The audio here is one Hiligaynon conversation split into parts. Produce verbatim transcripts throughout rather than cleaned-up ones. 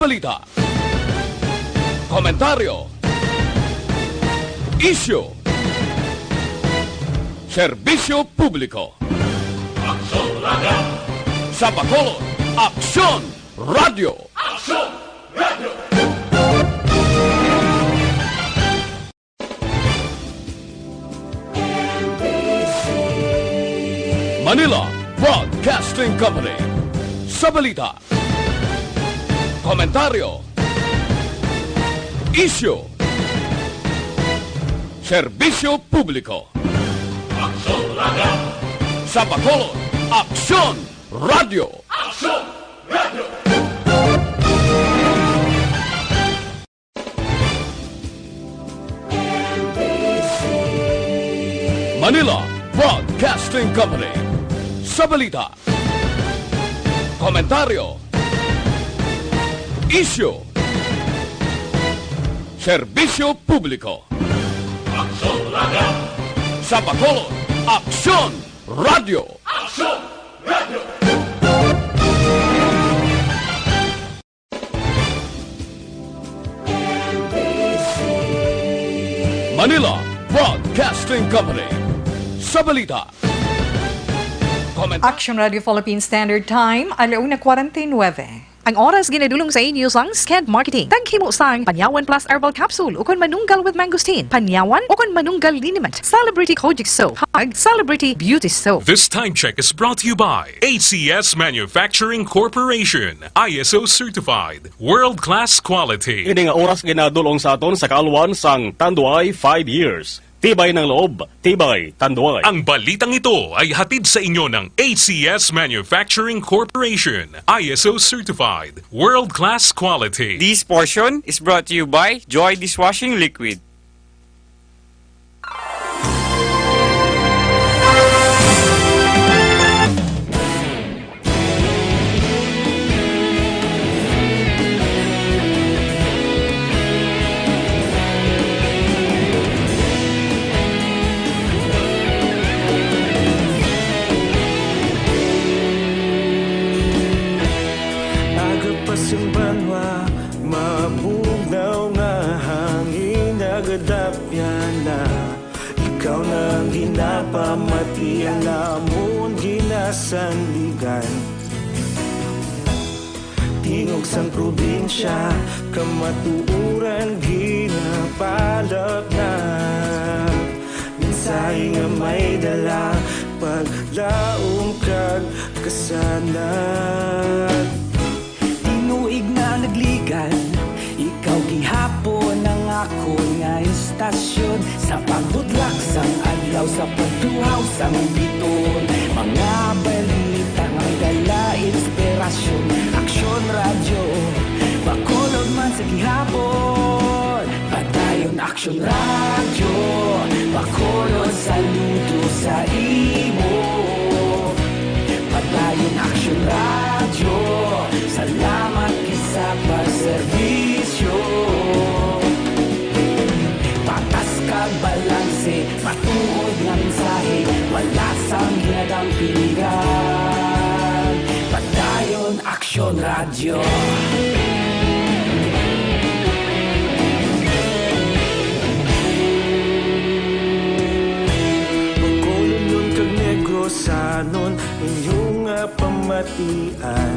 Balita. Komentaryo. Isyu. Serbisyo publiko. Aksyon Radio. Sa Bacolod, Aksyon Radio. Aksyon Radio. Manila Broadcasting Company. Sa balita, komentaryo, isyu, serbisyo publiko. Aksyon Radio. Sa Bacolod, Aksyon Radio. Aksyon Radio. Manila Broadcasting Company. Sa balita, komentaryo, isyu, serbisyo publiko. Aksyon Radio. Sa Bacolod, Aksyon Radio. Aksyon Radio. Manila Broadcasting Company. Sa balita, comment. Action Radio Philippine Standard Time, alauna kwarenta y nuebe. Ang oras ginadulong sa inyo sang Sked Marketing. Taghimo sang Panyawan Plus Herbal Capsule ukon Manunggal with Mangosteen, Panyawan ukon Manunggal Liniment, Celebrity Kojic Soap, kag Celebrity Beauty Soap. This time check is brought to you by A C S Manufacturing Corporation, I S O certified. World-class quality. Ini nga oras ginadulong sa aton sa kaalwan sang Tanduay five years. Tibay ng loob, tibay Tanduay. Ang balitang ito ay hatid sa inyo ng A C S Manufacturing Corporation, I S O certified, world-class quality. This portion is brought to you by Joy Dishwashing Liquid. Aga pa sing banwa, mabugnaw nga hangin nagadapyan na. Ikaw na ang ginapamati, ang amon ginasandigan. Tingog sang probinsya, kamatuoran ginapalapnag. Mensahe nga may dala, paglaom kag kasanag. Tinuig nga nagligan, ikaw gihapon ang akon nga istasyon. Sa pagbudlak sang adlaw, sa pagtuhaw sang biton, mga balita nga may dala inspirasyon. Aksyon Radyo, Bacolod man sa gihapon. Padayon Aksyon Radyo, Bacolod, saludo sa imo. Padayon Aksyon Radyo, salamat gid sa pagserbisyo. Patas kag balanse, matuod nga mensahe, wala sang ginadampingan. Padayon Aksyon Radyo. Bacolodnon kag Negrosanon, inyo nga pamatian.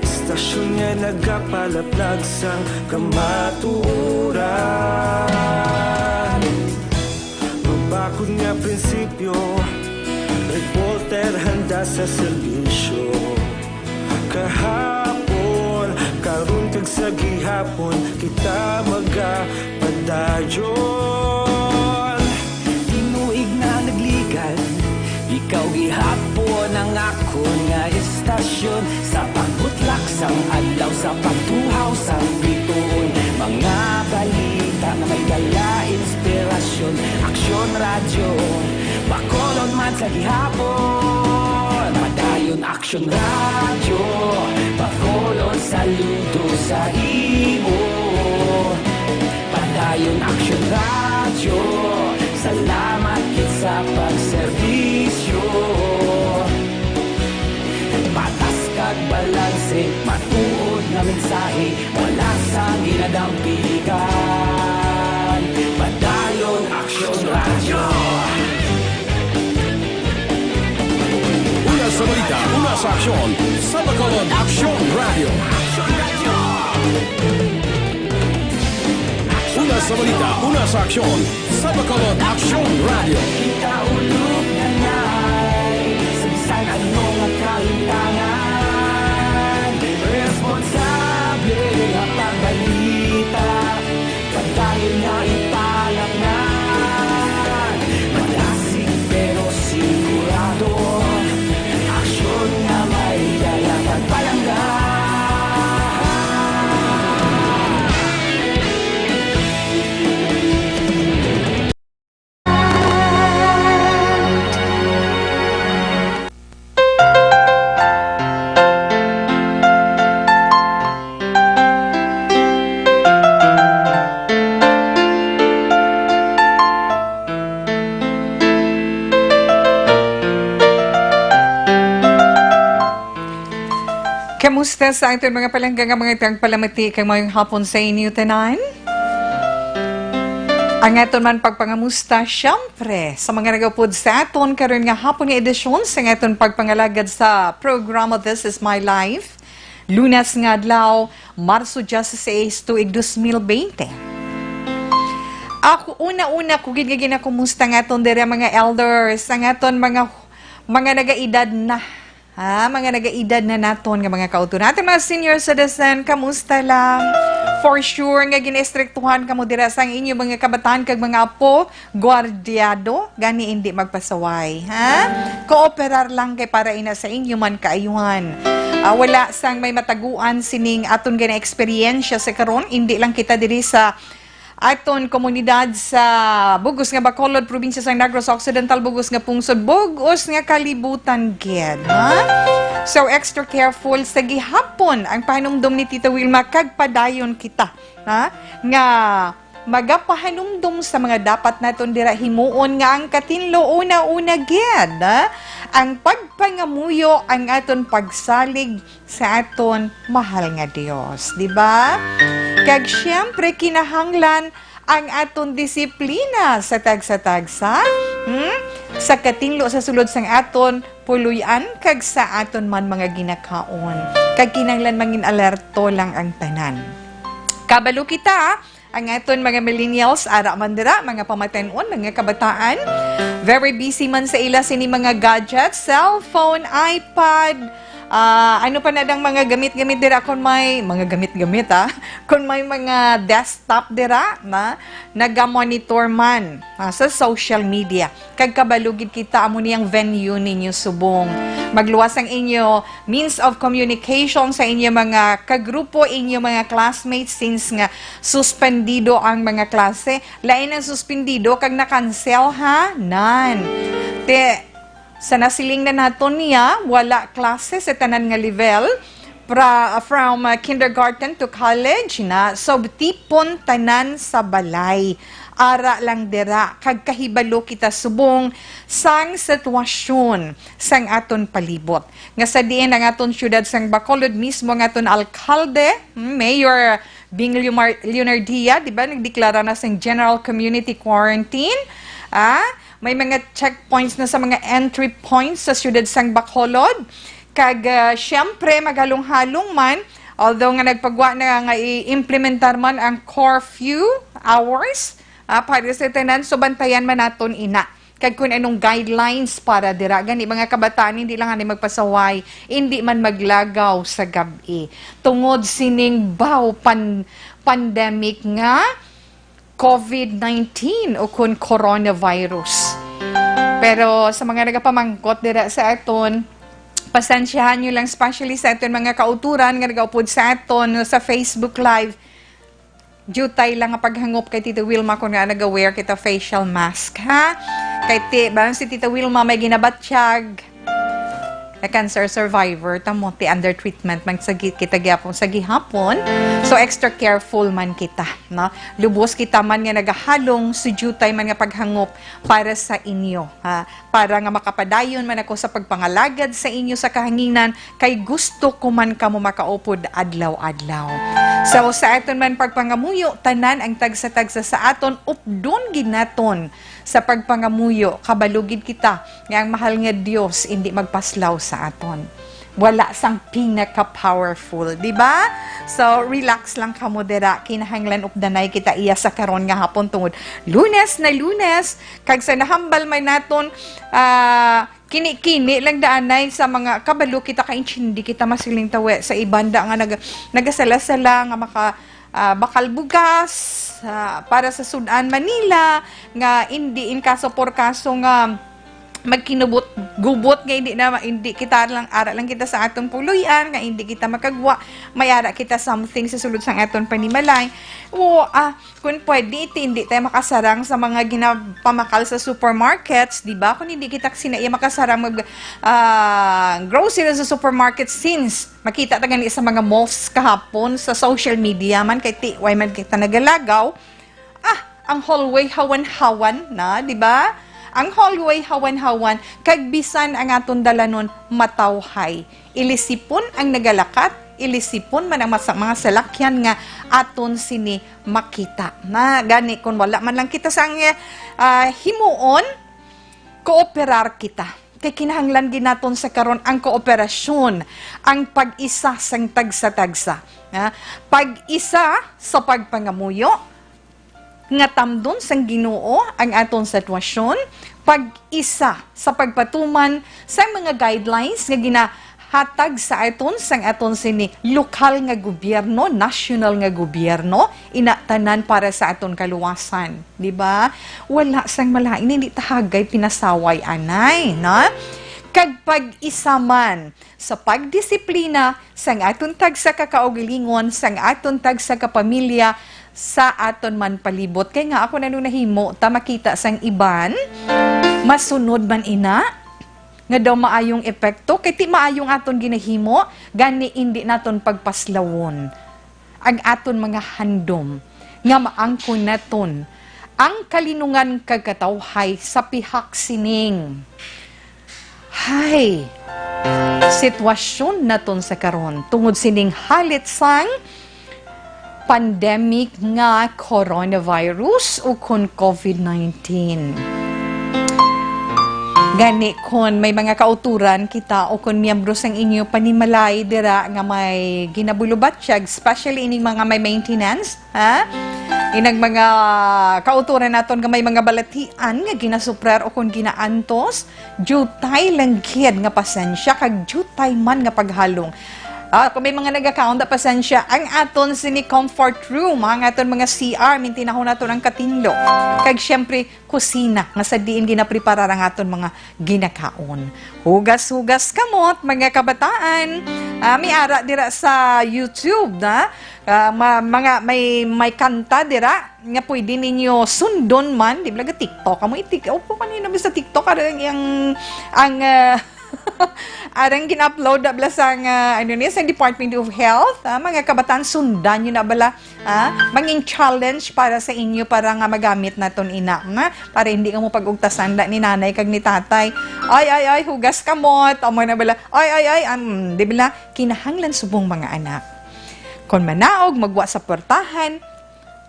Istasyon nga nagapalaplag sang kamatuoran. Mabakod nga prinsipyo, reporter handa sa serbisyo. Kahapon, karon kag sa gihapon, kita magapadayon. Tinuig nga nagligan, ikaw gihapon ang akon nga istasyon. Sa pagbutlak sang adlaw, sa pagtuhaw sang bituon, mga balita nga may dala inspirasyon. Aksyon Radyo, Bacolod man sa gihapon. Padayon Aksyon Radyo, Bacolod, saludo sa imo. Padayon Aksyon Radyo, salamat gid sa pagserbisyo. Patas kag balanse, matuod mensahe, wala sang ginadampigan. Padalon Aksyon Radyo. Una sa balita, una sa aksyon, sa Bacolod Aksyon Radyo. Una sa balita, una sa aksyon, sa Bacolod Aksyon Radyo. Kita ulog na ngay, sa bisan ano nga kalimtangan, responsable nga pagbalita, padayon nga ipalaknan. Madasig pero sigurado, aksyon nga may dala pagpalangga. Kamusta sa aton mga palangga nga mga tagpalamati kag mayong hapon sa inyo tanan? Ang aton man pagpangamusta, syempre, sa mga nagaupod sa aton karon nga hapon nga edisyon sa aton pagpangalagad sa programa This Is My Life, Lunes nga adlaw, Marso diyesisais, tuig dos mil bente. Ako, una-una ko gid nga ginakumusta nga aton diri mga elders, ang aton mga, mga nagaedad na. Ha, mga nagaedad na naton nga mga kauturan. Aton mga senior citizen, kamusta lang? For sure nga ginaestriktuhan kamo dira sang inyo mga kabataan kag mga apo, guardyado, gani hindi magpasaway, ha? Kooperar lang kay para ina sa inyo man kaayuhan. Ah, wala sang may mataguan sining aton gina-eksperyensya sa karon, hindi lang kita diri sa aton komunidad sa bug-os nga Bacolod, probinsya sang Negros Occidental, bug-os nga pungsod, bug-os nga kalibutan gid, ha? So, extra careful sa gihapon ang pahanumdom ni Tita Wilma kag padayon kita, ha? Nga magapahanumdom sa mga dapat naton dira himuon nga ang katinlo una-una gid, ha? Ang pagpangamuyo ang aton pagsalig sa aton mahal nga Dios, di ba? Kag siyempre, kinahanglan ang aton disiplina sa tagsa-tagsa, hmm? Sa katinlo sa sulod sang aton puloy-an kag sa aton man mga ginakaon. Kag kinahanglan mangin alerto lang ang tanan. Kabalo kita, ang aton mga millennials, ara man dira, mga pamatan-on, mga kabataan, very busy man sa ila sini mga gadgets, cellphone, iPad, ah, ano pa na dang mga gamit-gamit dira, kung may mga gamit-gamit, ah, kung may mga desktop dira na naga-monitor man, ah, sa social media. Kag kabalo gid kita, amo ni ang venue ninyo subong. Magluwas ang inyo means of communication sa inyo mga kagrupo, inyo mga classmates, since nga suspendido ang mga klase. Lain ang suspendido kag na-cancel, ha? Nan. Te, sa nasiling na naton niya, wala klase sa tanan nga level. Pra-, from, uh, kindergarten to college na, so tipon tanan sa balay. Ara lang dira, kag kahibalo kita subong sang sitwasyon sang aton palibot. Nga sa diin ang aton siyudad sang Bacolod mismo, ang aton alkalde, hmm, Mayor Bing Leomar-, Leonardia, di ba, nagdeklara na sang general community quarantine. Ah, may mga checkpoints na sa mga entry points sa siyudad sang Bacolod. Kag, ah, siyempre, maghalong-halong man, although nga nagpagwa na nga i-implementar man ang curfew hours, ah, para sa tanan, so bantayan man naton ina. Kag kung anong guidelines para dira, gani mga kabataan, hindi lang ani magpasaway, hindi man maglagaw sa gab-i. Tungod sining baw pan-, pandemic nga covid nineteen o kun coronavirus. Pero sa mga nagapamangkot dira sa aton, pasensyahan nyo lang, especially sa aton mga kauturan nga nagaupod sa aton sa Facebook Live. Jutay lang nga paghangop kay Tita Wilma kung nga naga-wear kita facial mask, ha? Kay ti-, ba, si Tita Wilma may ginabatyag. Nga cancer survivor ta mo, ti under treatment man sa gi-, kita gyapon sa gihapon. So, extra careful man kita, no? Lubos kita man nga nagahalong, sudyutay man nga paghangop para sa inyo, ha? Para nga makapadayon man ako sa pagpangalagad sa inyo sa kahanginan, kay gusto ko man kamo makaupod adlaw-adlaw. So, sa aton man pagpangamuyo, tanan ang tagsa-tagsa sa aton, updon gid naton sa pagpangamuyo, kabalo gid kita nga ang mahal nga Dios indi magpaslaw sa aton. Wala sang pinaka-powerful, di ba? So, relax lang kamo dira. Kinahanglan updanay kita iya sa karon nga hapon tungod Lunes na Lunes, kag sa nahambal man naton, ah, kini-kini lang daanay sa mga kabalo kita, kaintindi kita, masiling tawe sa iban da nga nag-, nagasala-sala nga maka-, ah, bakal bugas, ah, para sa Sud-an Manila, nga indi in kaso por kaso nga magkinubot-gubot nga hindi na, hindi kita lang, ara lang kita sa aton puloy-an, nga hindi kita makagwa, may ara kita something sa sulod sang aton panimalay. O, ah, kung pwede, iti, hindi tayo makasarang sa mga ginapamakal sa supermarkets, di ba? Kung hindi kita sinaiya makasarang mag, ah, grocery sa supermarket, since makita ta gani sa mga malls kahapon sa social media man, kay ti, way man kita nagalagaw, ah, ang hallway hawan-hawan na, di ba? Ang hallway hawan-hawan, kag bisan ang aton dalanon matawhay. Ilisipon ang nagalakat, ilisipon man ang masa-, mga salakyan nga aton sini makita. Na gani, kung wala man lang kita sang, ah, himuon, kooperar kita. Kay kinahanglan gid naton sa karon ang kooperasyon, ang pag-isa sang tagsa-tagsa. Ha? Pag-isa sa pagpangamuyo, nga tamdon sang Ginoo ang aton sitwasyon, pag-isa sa pagpatuman sa mga guidelines nga ginahatag sa aton sang aton sini lokal nga gobyerno, nasyonal nga gobyerno, ina tanan para sa aton kaluwasan, di ba? Wala sang malain, hindi ta hagay pinasaway anay, na? Kag pag-isa man sa pagdisiplina sang aton tagsa ka kaugalingon, sang aton tagsa ka pamilya, sa aton man palibot. Kay nga ako na nung nahimo, ta makita sang iban, masunod man ina, nga daw maayong epekto, kay ti maayong aton ginahimo, gani indi naton pagpaslawon ang aton mga handom, nga maangkon naton ang kalinungan kag katawhay sa pihak sining, hay, sitwasyon naton sa karon tungod sining halit sang pandemic nga coronavirus ukon COVID nineteen. Gani, kon may mga kauturan kita o kon miyembro sang inyo panimalay dira nga may ginabulubatyag, especially ining mga may maintenance, ha? Inang mga kauturan naton nga may mga balatian nga ginasuprar o kon ginaantos, diutay lang gid nga pasensya kag diutay man nga paghalong. Ah, kung may mga nagakaon da pasensya, ang aton sini comfort room, ang aton mga C R, mintinahon naton ang katinlo. Kag siyempre, kusina, nga sa diin ginapreparar ang aton mga ginakaon. Hugas-hugas kamot, mga kabataan. Ah, may ara dira sa YouTube, na? Ah, ma-, mga, may, may kanta dira nga pwede ninyo sundon man. Di ba, ga-TikTok kamo? I-tik-, opo, kanina ba sa TikTok? Arang ang, ang, ah, arang gin-upload na bala sang, ah, ano ni, sa Department of Health, ah, mga kabataan, sundan nyo na bala, ah, mangin challenge para sa inyo, para nga magamit naton ina, na? Para hindi ka mo pag-ugtasan da ni nanay kag ni tatay. Ay, ay, ay, hugas kamot. Amo na bala. Ay, ay, ay, um, di bala, kinahanglan subong mga anak. Kon manaog, magwa sa portahan,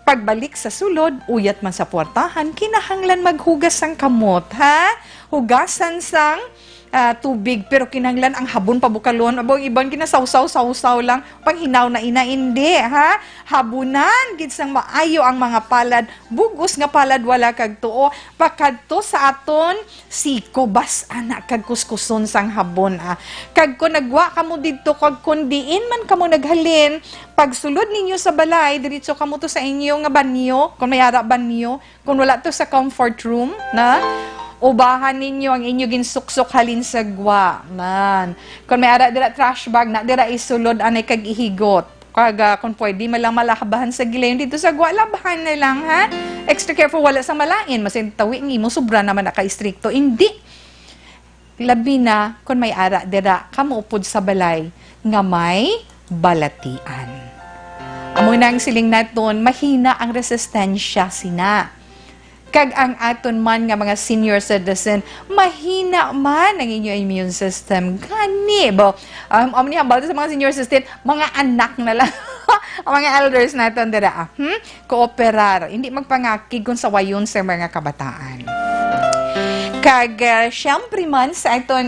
pagbalik sa sulod, uyat man sa puwertahan, kinahanglan maghugas sang kamot, ha? Hugasan sang, ah, tubig, pero kinahanglan ang habon pabukalon. Abo, ang iban ginasawsaw-sawsaw lang. Panghinaw na ina, indi, ha? Habunan gid sang maayo ang mga palad. Bug-os nga palad wala kag tuo. Pakadto sa aton siko, bas-an na kag kuskuson sang habon, ah. Kag kon nagwa kamo didto, kag kon diin man kamo naghalin, pagsulod ninyo sa balay, diretso kamo to sa inyo nga banyo, kon may ara banyo, kon wala to sa comfort room, na, ubahan ninyo ang inyo ginsuksok halin sa gwa. Nan. Kon may ara dira trash bag, na dira isulod anay kag ihigot. Kag, ah, kon pwede, mala-, malahbahan sa gilayon dito sa gwa, labhan na lang, ha? Extra careful, wala sa malain. Masin tawi ang imo, sobra naman na ka-istrikto. Hindi. Labi na kon may ara dira kamo upod sa balay nga may balatian. Amo nang siling naton, mahina ang resistensya sina. Kag ang aton man nga mga senior citizen, mahina man ang inyo immune system. Gani, bo, um, amo ni hambal sa mga senior citizen, mga anak na lang. Ang mga elders naton dira, ah, hmm? Kooperar, hindi magpangakig kung sawayon sa mga kabataan. Kag, ah, siyempre man, sa aton,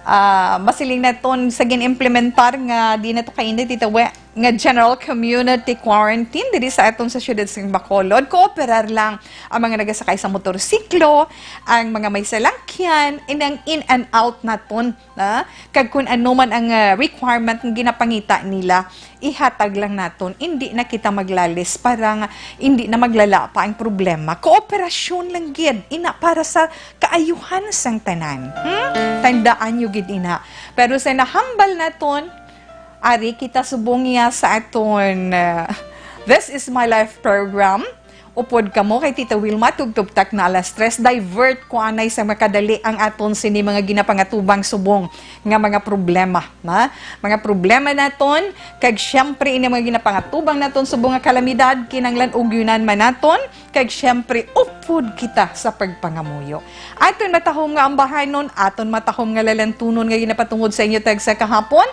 ah, masiling naton sa gin-implementar nga di na to kainit, Tita We, nga general community quarantine diri sa aton sa siyudad sa Bacolod, kooperar lang ang mga nagasakay sa motorsiklo, ang mga may salakyan, and ang in and out naton, na, kag kun ano man ang, ah, requirement nga ginapangita nila, ihatag lang naton. Indi na kita maglalis para nga indi na maglala pa ang problema. Kooperasyon lang gid ina para sa kaayuhan sang tanan. Hmm? Tandaan nyo gid ina. Pero sa nahambal naton, ari kita subong niya sa aton, ah, This Is My Life program. Upod kamo kay Tita Wilma, tubtob tak na alas tres, divert ko anay sa makadali ang aton sini mga ginapangatubang subong nga mga problema, na? Mga problema naton, kag siyempre ini mga ginapangatubang naton subong nga kalamidad, kinanglan ugyunan man naton, kag siyempre upod kita sa pagpangamuyo. Aton matahom nga ambahanon, aton matahom nga lalantunon nga ginapatungod sa inyo tagsa kahapon.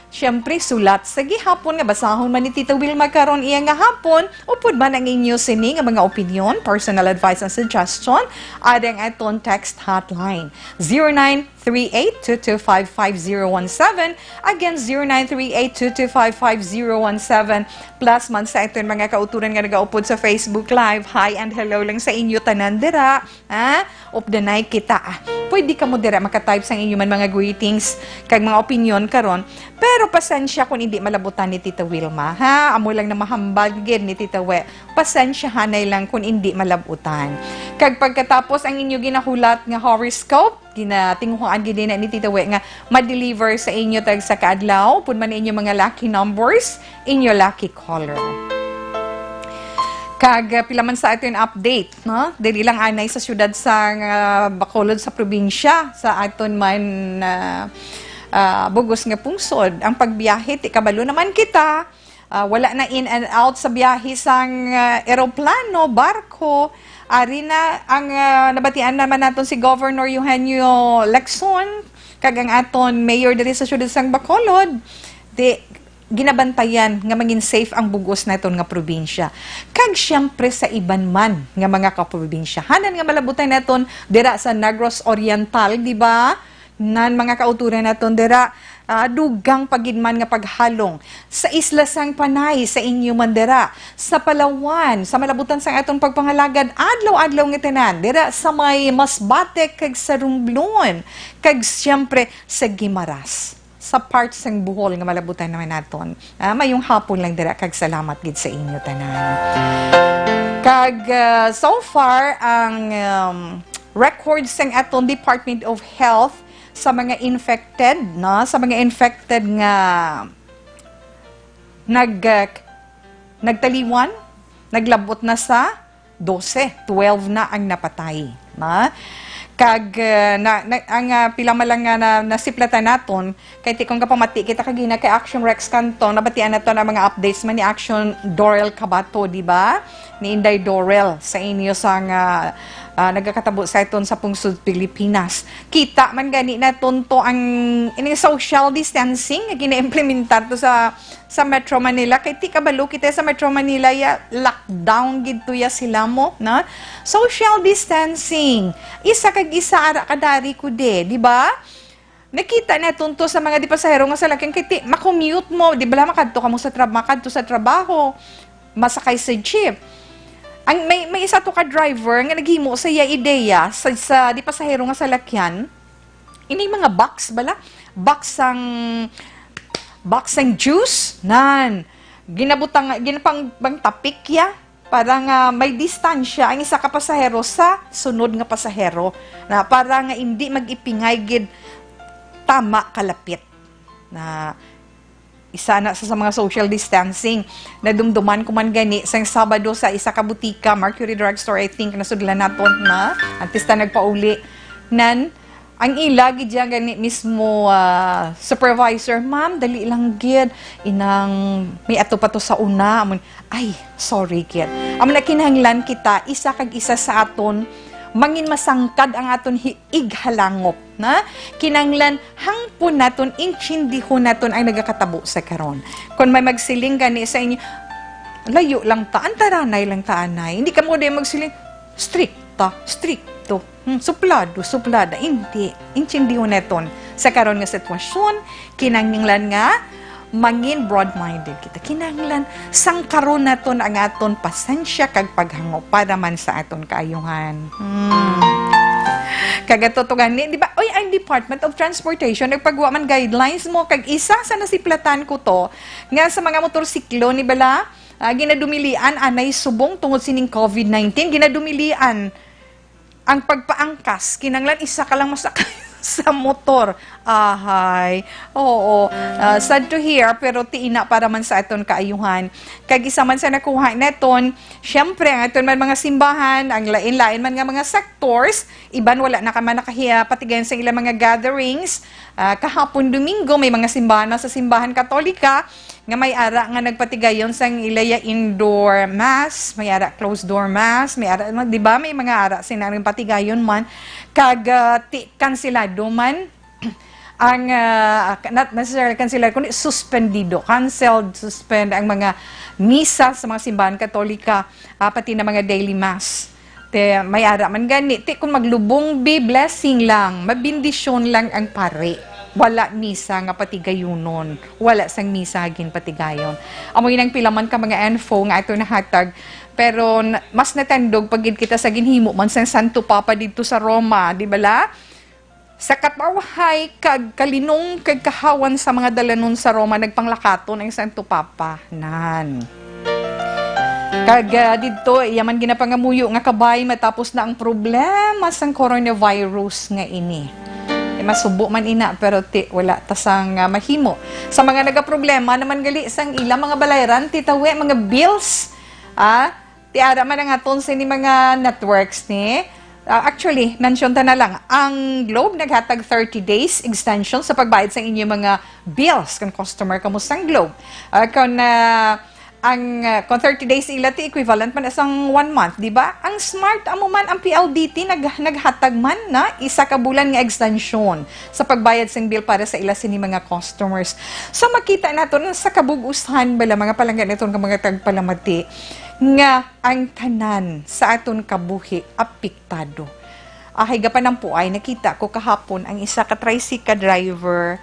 Siyempre, sulat sa gihapon nga basahon man ni Tita Wilma karon iya nga hapon, upod man ang inyo sini nga mga opinyon, personal advice and suggestion, add ang aton text hotline, zero nine three eight two two five five zero one seven. Again, zero nine three eight two two five five zero one seven. Plus man sa aton mga kauturan nga nagaupod sa Facebook Live, hi and hello lang sa inyo tanan dira. Ha? Updanay kita, ah. Pwede kamo dira maka-type sang inyo man mga greetings kag mga opinyon karon. Pero pasensya kung hindi malabutan ni Tita Wilma, ha? Amo lang na mahambal gid ni Tita We. Pasensyahanay lang kung hindi malabutan. Kag pagkatapos ang inyo ginahulat nga horoscope, ginatinguhaan gid na ni Tita We nga ma-deliver sa inyo tag sa kaadlaw, pud man inyo mga lucky numbers, inyo lucky color. Kag, ah, pila man sa aton update, no? Dili lang anay sa siyudad sa, ah, Bacolod sa probinsya, sa aton man, ah, ah, bugos nga pungsod. Ang pagbiyahe, ti kabalo naman kita, ah, wala na in and out sa biyahe sang, ah, eroplano, barko. Ari na ang, ah, nabatian naman naton si Governor Eugenio Lacson, kag ang aton mayor diri sa siyudad sang Bacolod. Di, ginabantayan nga mangin safe ang bugos naton nga probinsya. Kag siyempre sa iban man nga mga kaprobinsyahanan nga malabutan naton dira sa Negros Oriental, di ba? Nan mga kauturan naton dira, ah, dugang pa gid man nga paghalong sa Isla sang Panay, sa inyo man dira, sa Palawan, sa malabutan sang aton pagpangalagad adlaw-adlaw nga tanan, dira sa may Masbate kag sa Romblon, kag siyempre sa Guimaras. Sa part sang Bohol nga malabutan naman naton. Ah, mayong hapon lang dira kag salamat gid sa inyo tanan. Kag, ah, so far ang, um, record sang aton Department of Health sa mga infected, no? Sa mga infected nga nag, ah, nagtaliwan, naglabot na sa dose, twelve na ang napatay, na? Kag, ah, na, na, ang, ah, pila man lang nga na, nasiplatan naton, kay ti kung kapamati kita kagina kay Action Rex Canton, nabatian naton ang mga updates man ni Action Dorel Cabato, di ba? Ni Inday Dorel sa inyo sang, ah, ah, nagakatabo sa aton sa pungsod Pilipinas. Kita man gani naton to ang ining social distancing nga gina-implementar to sa sa Metro Manila. Kay ti kabalo kita sa Metro Manila, ya, lockdown gid to ya sila mo, na? Social distancing. Isa kag isa ara kadari ko de, di ba? Nakita naton to sa mga di pasahero nga salakyan kay ti makommute mo, di ba? Makadto kamo sa tra-, makadto sa trabaho, masakay sa jeep. Ang may, may isa to ka driver nga naghimo sa iya ideya sa, sa di pasahero nga salakyan. Ini mga box bala, box sang, box sang juice, nan. Ginabutang, ginapang, bang tapik ya, para nga may distansya ang isa ka pasahero sa sunod nga pasahero, na para nga hindi mag-ipingay gid tama kalapit. Na isa na sa, sa mga social distancing. Nadumduman ko man gani sang Sabado sa isa ka butika, Mercury Drugstore, I think, nasudlan naton na, antes ta nagpauli, nan, Ang ila gid dyan gani mismo, ah, supervisor, "Ma'am, dali lang gid. Inang may ato pa to sa una." Amo, "Ay, sorry gid." Amo na kinahanglan kita, isa kag isa sa aton, mangin masangkad ang aton hi-, ighalangop, na kinahanglan hangpon naton, intindihon naton ang nagakatabo sa karon. Kung may magsiling gani sa inyo, "Layo lang ta, antaranay lang ta, anay." Hindi ka mo din magsiling, "Strikta, strikto." Hmm, suplado, suplada. Hindi. Intindihon naton. Sa karon nga sitwasyon, kinahanglan nga mangin broad-minded kita. Kinahanglan sangkaron naton ang aton pasensya kag paghangop para man sa aton kaayuhan. Hmm. Kag ato to gani, di ba? Oy, ang Department of Transportation nagpagwa man guidelines mo, kag isa sa nasiplatan ko to nga sa mga motorsiklo ni bala, ah, ginadumilian anay subong tungod sining covid nineteen, ginadumilian ang pagpaangkas, kinanglan isa ka lang masakay sa motor. Ahay. Oo. Ah, sad to hear, pero ti ina para man sa aton kaayuhan. Kag isa man sa nakuha naton, syempre, ang aton man mga simbahan, ang lain-lain man nga mga sectors, iban wala na ka man nakahiya patigayon sa ilang mga gatherings. Ah, kahapon Domingo, may mga simbahan man sa simbahan Katolika, nga may ara nga nagpatigayon sang ilaya indoor mass, may ara closed door mass, may ara, di ba, may mga ara sina nga patigayon man, kag, ah, ti-, kansilado man ang, ah, not necessarily kansilado, kundi suspendido, canceled, suspend ang mga misa sa mga simbahan Katolika, ah, pati na mga daily mass. Te, may ara man gani. Te, kung maglubong, be blessing lang. Mabindisyon lang ang pare. Wala misa nga patigayunon. Wala sang misa gin patigayon. Amo yun ang pila man ka mga info nga ato nahatag. Pero na-, mas natandog pa gid kita sa ginhimo man sang Santo Papa didto sa Roma, di bala? Sa katawhay kag kalinong kag kahawan sa mga dalanon sa Roma, nagpanglakaton ang Santo Papa. Nan. Kag, ah, didto, iya man ginapangamuyo nga kabay matapos na ang problema sang coronavirus nga ini. Eh, masubo man ina, pero ti, wala ta sang, ah, mahimo. Sa mga nagaproblema naman gali sang ila mga balayran, titawi, mga bills, ah, ti ara man ang aton sini mga networks ni. Ah, actually, mention ta na lang, ang Globe naghatag thirty days extension sa pagbayad sa inyong mga bills kung customer kamo sang Globe. Ah, kung, ah, ang, ah, kung thirty days ila, ti equivalent man sang one month, di ba? Ang Smart, amo man, ang P L D T nag-, naghatag man na isa ka bulan nga extension sa pagbayad sang bill para sa ila sini mga customers. So, makita naton sa kabug-usan bala, mga palangga naton nga mga tagpalamati, nga ang tanan sa aton kabuhi apektado. Ahay, gapanampuay, nakita ko kahapon ang isa ka tricycle driver.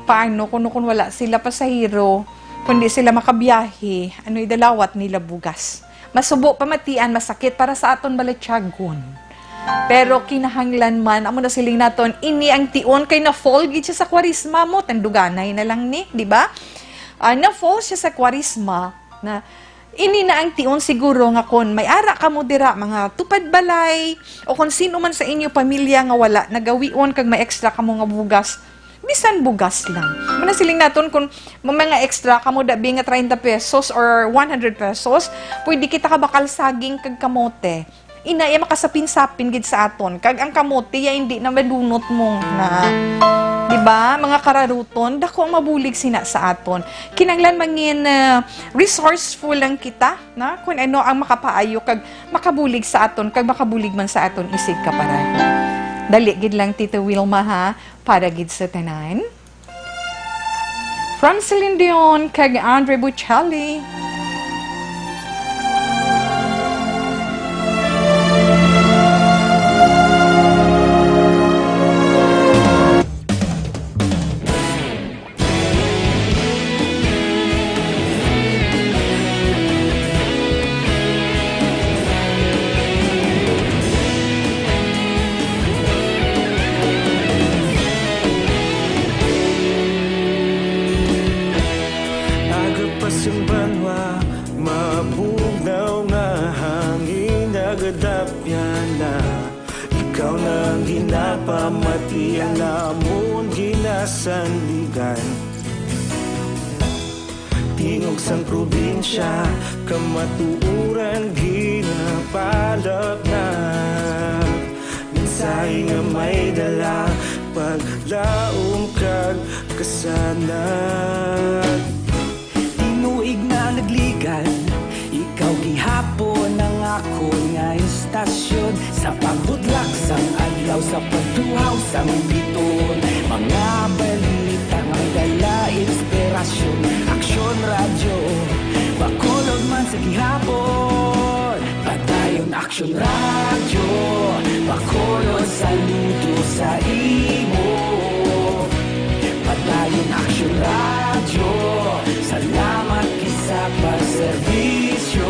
Paano kuno kung wala sila pasahero, kundi sila makabiyahe, ano'y dalawat nila bugas? Masubo pamatian, masakit para sa aton balatyagon. Pero kinahanglan man, amo na siling naton, ini ang tion kay na-fall gid siya sa Kwaresma mo, tanduganay na lang ni, di ba? Ah, na-fall siya sa Kwaresma, na ini na ang tion siguro nga kon may ara kamo dira, mga tupad balay, o kon sino man sa inyo pamilya nga wala nagawion kag may extra kamo nga bugas, bisan bugas lang. Amo na siling naton, kon may mga extra kamo dabi nga treinta pesos or one hundred pesos, pwede kita kabakal saging kag kamote. Ina, iya makasapin-sapin gid sa aton. Kag ang kamote, iya hindi na madunot mo na. Di ba? Mga kararuton, dako ang mabulig sina sa aton. Kinanglan mangin, ah, resourceful lang kita, na? Kung ano ang makapaayo kag makabulig sa aton, kag makabulig man sa aton isigkaparayo. Dali gid lang, Tita Wilma, ha? Para gid sa tanan. From Celine Dion kag Andre Bocelli. Aga pa sang banwa, mabugnaw nga hangin nagadapyan na. Ikaw na ang ginapamati, ang amon ginasandigan. Tingog sang probinsya, kamatuoran ginapalapnag. Mensahe nga may dala, Paglaom kag kasanag. Tinuig na nagligad, ikaw gihapon ang akon nga istasyon. Sa pagbudlak sang adlaw, sa pagtuhaw sang biton, mga balita nga may dala inspirasyon. Aksyon Radyo, Bacolod man sa gihapon. Padayon Aksyon Radyo, Bacolod, saludo sa imo. Padayon Aksyon Radyo, salamat gid sa pagserbisyo.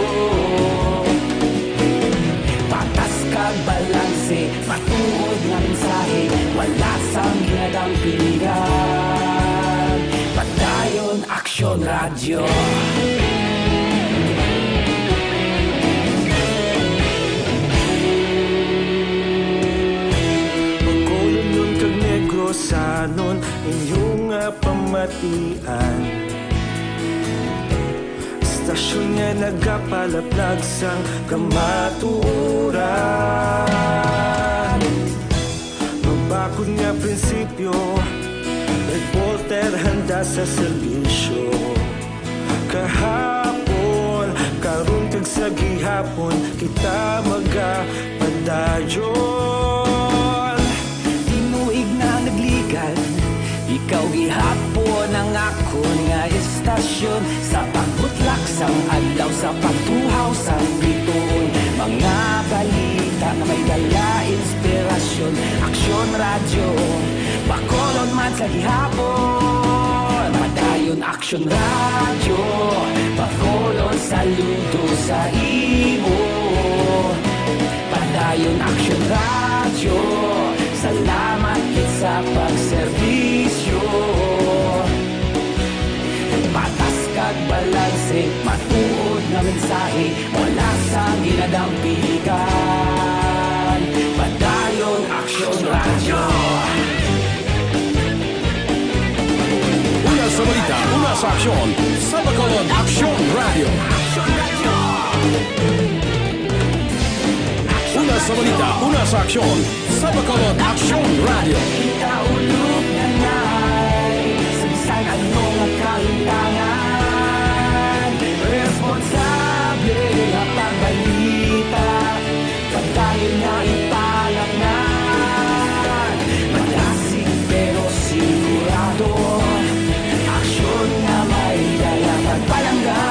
Patas kag balanse, matuod nga mensahe, wala sang ginadampingan. Padayon Aksyon Radyo. Bacolodnon kag Negrosanon, inyo nga pamatian. Istasyon nga nagapalaplag sang kamatuoran. Mabakod nga prinsipyo, reporter handa sa serbisyo. Kahapon, karon kag sa gihapon, kita magapadayon. Tinuig na nagligad, ikaw gihapon ang akon nga istasyon. Sa pagbutlak sang adlaw, sa pagtuhaw sang bituon, mga balita nga may dala inspirasyon. Aksyon Radyo, Bacolod man sa gihapon. Padayon Aksyon Radyo, Bacolod, saludo sa imo. Padayon Aksyon Radyo, salamat gid sa pagserbisyo. Patas kag balanse, matuod nga mensahe, wala sang ginadampigan. Padayon Aksyon Radyo. Una sa balita, una sa aksyon, sa Bacolod Aksyon Radyo. Una sa balita, una sa aksyon, sa Bacolod Aksyon Radyo. Kita ulog na nay, sa bisan ano nga kalintangan, responsable nga pagbalita. Padayon nga ipalangnan, madasig pero sigurado, aksyon nga may dala pagpalangga.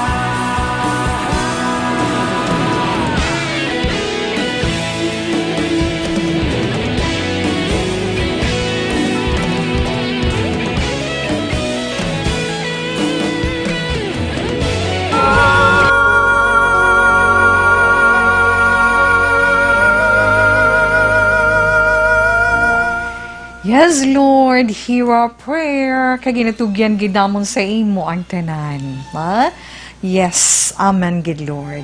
Yes, Lord, hear our prayer. Kag ginatugyan gid namon sa imo ang tanan. Ha? Yes, amen gid, Lord.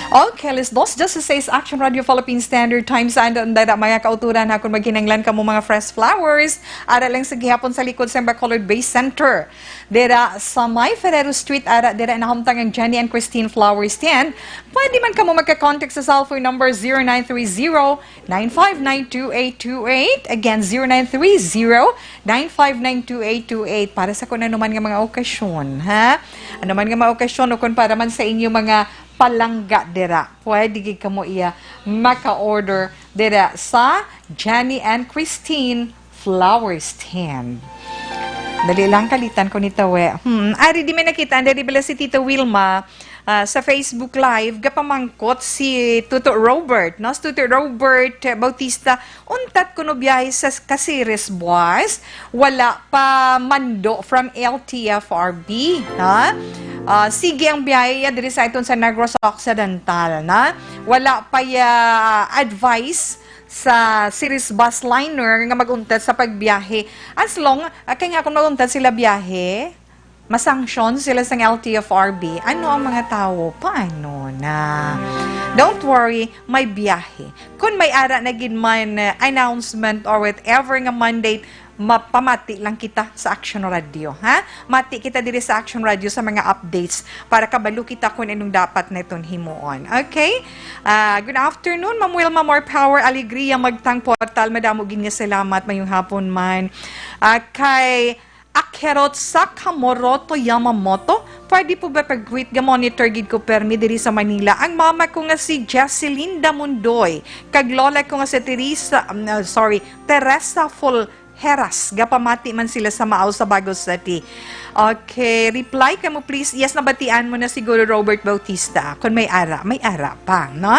Okay, alas dos dieciséis, Action Radio Philippine Standard Time. Sa anda, anda, mga kauturan, ha, kung magkinanglan kamo mga fresh flowers, ara lang sa gihapon sa likod sa Bacolod Bay Center. Dira sa may Ferrero Street, ara, dira nahamtang ang Jenny and Christine Flower Stand. Pwede man kamo magka-contact sa cellphone number zero nine three zero, nine five nine two eight two eight. Again, zero nine three zero, nine five nine two eight two eight. Para sa kung ano man nga mga okasyon, ha? Ano man nga mga okasyon, o kung para man sa inyo mga palangga dira, pwede gid kamo iya maka-order dira sa Jenny and Christine Flower Stand. Dali lang, kalitan ko ni tawe. Hmm, ari di may nakita, ang dali bala si Tita Wilma, ah, sa Facebook Live, gapamangkot si Tuto Robert, no? Si Tuto Robert, eh, Bautista, untat kuno biyahe sa Caceres, Boas, wala pa mando from L T F R B, ha? Ah, sige ang biyahe ya diri sa iton sa Negros Occidental, na? Wala pa ya advice sa Ceres bus liner nga mag-untat sa pagbiyahe. As long, ah, kay nga kung mag-untat sila biyahe, masanction sila sang L T F R B. Ano ang mga tawo? Paano na? Don't worry, may biyahe. Kung may ara na gid man, ah, announcement or whatever nga mandate, mapamati lang kita sa Action Radio, ha? Mati kita diri sa Action Radio sa mga updates para kabalo kita kung anong dapat naton himuon. Okay? Ah, good afternoon, Ma'am Wilma. More power, alegria, magtang portal. Madamo gid nga salamat, mayong hapon man. Ah, kay Akerot Sakamoroto Yamamoto, pwede po ba pag-greet? Ga-monitor gid ko permi diri sa Manila. Ang mama ko nga si Jesselinda Mundoy, kag lola ko nga si Teresa, um, uh, sorry, Teresa Fulheras. Gapamati man sila sa Mao sa Bago City. Okay, reply ka mo please. Yes, nabatian mo na siguro, Robert Bautista. Kung may ara, may ara pa, no?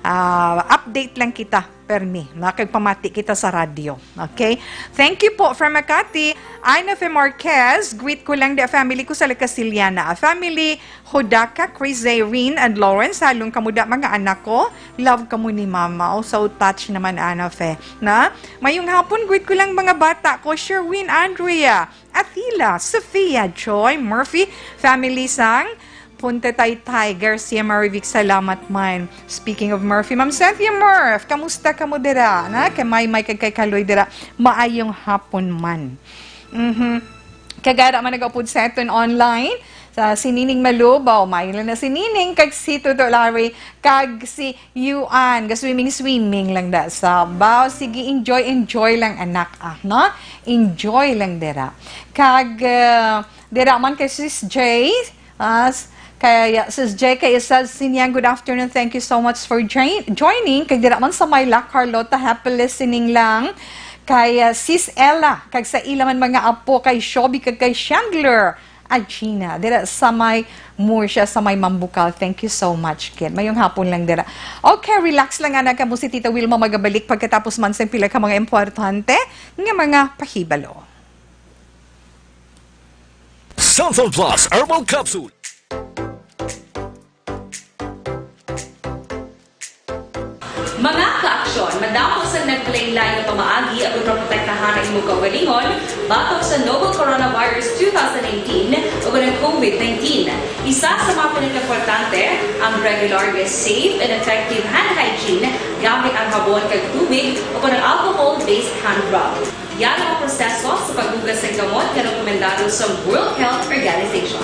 Ah, update lang kita permi, no? Kag pamati kita sa radyo. Okay? Thank you po from Makati. Ina Fe Marquez, greet ko lang the family ko sa La Casiliana. Family, Hodaka, Chris, Zayrene, and Lawrence. Halong kamo da, mga anak ko. Love kamo ni Mama. Oh, so touch naman, Ina Fe. Na? Mayong hapon, greet ko lang mga bata ko. Sherwin, Andrea, Atila, Sofia, Joy, Murphy, family sang Punta Taytay, Garcia Marivic, salamat man. Speaking of Murphy, Ma'am Cynthia Murph, kamusta kamo dira? Na? Kay May May kag kay Kaloy dira, maayong hapon man. Mhm. Kagara man nagaupod sa aton online, sa si Nining Malubaw, may lang na si Nining, kag si Tuto Larry, kag si Yuan, ga-swimming-swimming lang da sa baw. Sige, enjoy, enjoy lang, anak, ah, no? Enjoy lang dira. Kag, ah, dira man kay Sis J, ah, s-, kay, ah, Sis J, kay isa sinyang, "Good afternoon, thank you so much for join-, joining." Kag dira man sa may La Carlota, happy listening lang. Kay, ah, Sis Ella, kag sa ila man mga apo, kay Shobi, kag kay Chandler. Agina, dira sa may Murcia, sa may Mambukal. Thank you so much, kid. Mayong hapon lang dira. Okay, relax lang, anak, kamo si Tita Wilma magabalik pagkatapos man sa pila ka mga importante nga mga pahibalo. Santhon Plus Herbal Capsule. Mga ka-aksyon, madamo sang naglain-lain nga pamaagi agon maprotektahan ang imong kaugalingon batok sa novel coronavirus two thousand nineteen ug ang COVID nineteen. Isa sa mga pinakaimportante, ang regular nga safe and effective hand hygiene gamit ang habon kag tubig o kon ang alcohol-based hand rub. Yara ang proseso sa paghugas sang kamot nga rekomendado sa World Health Organization.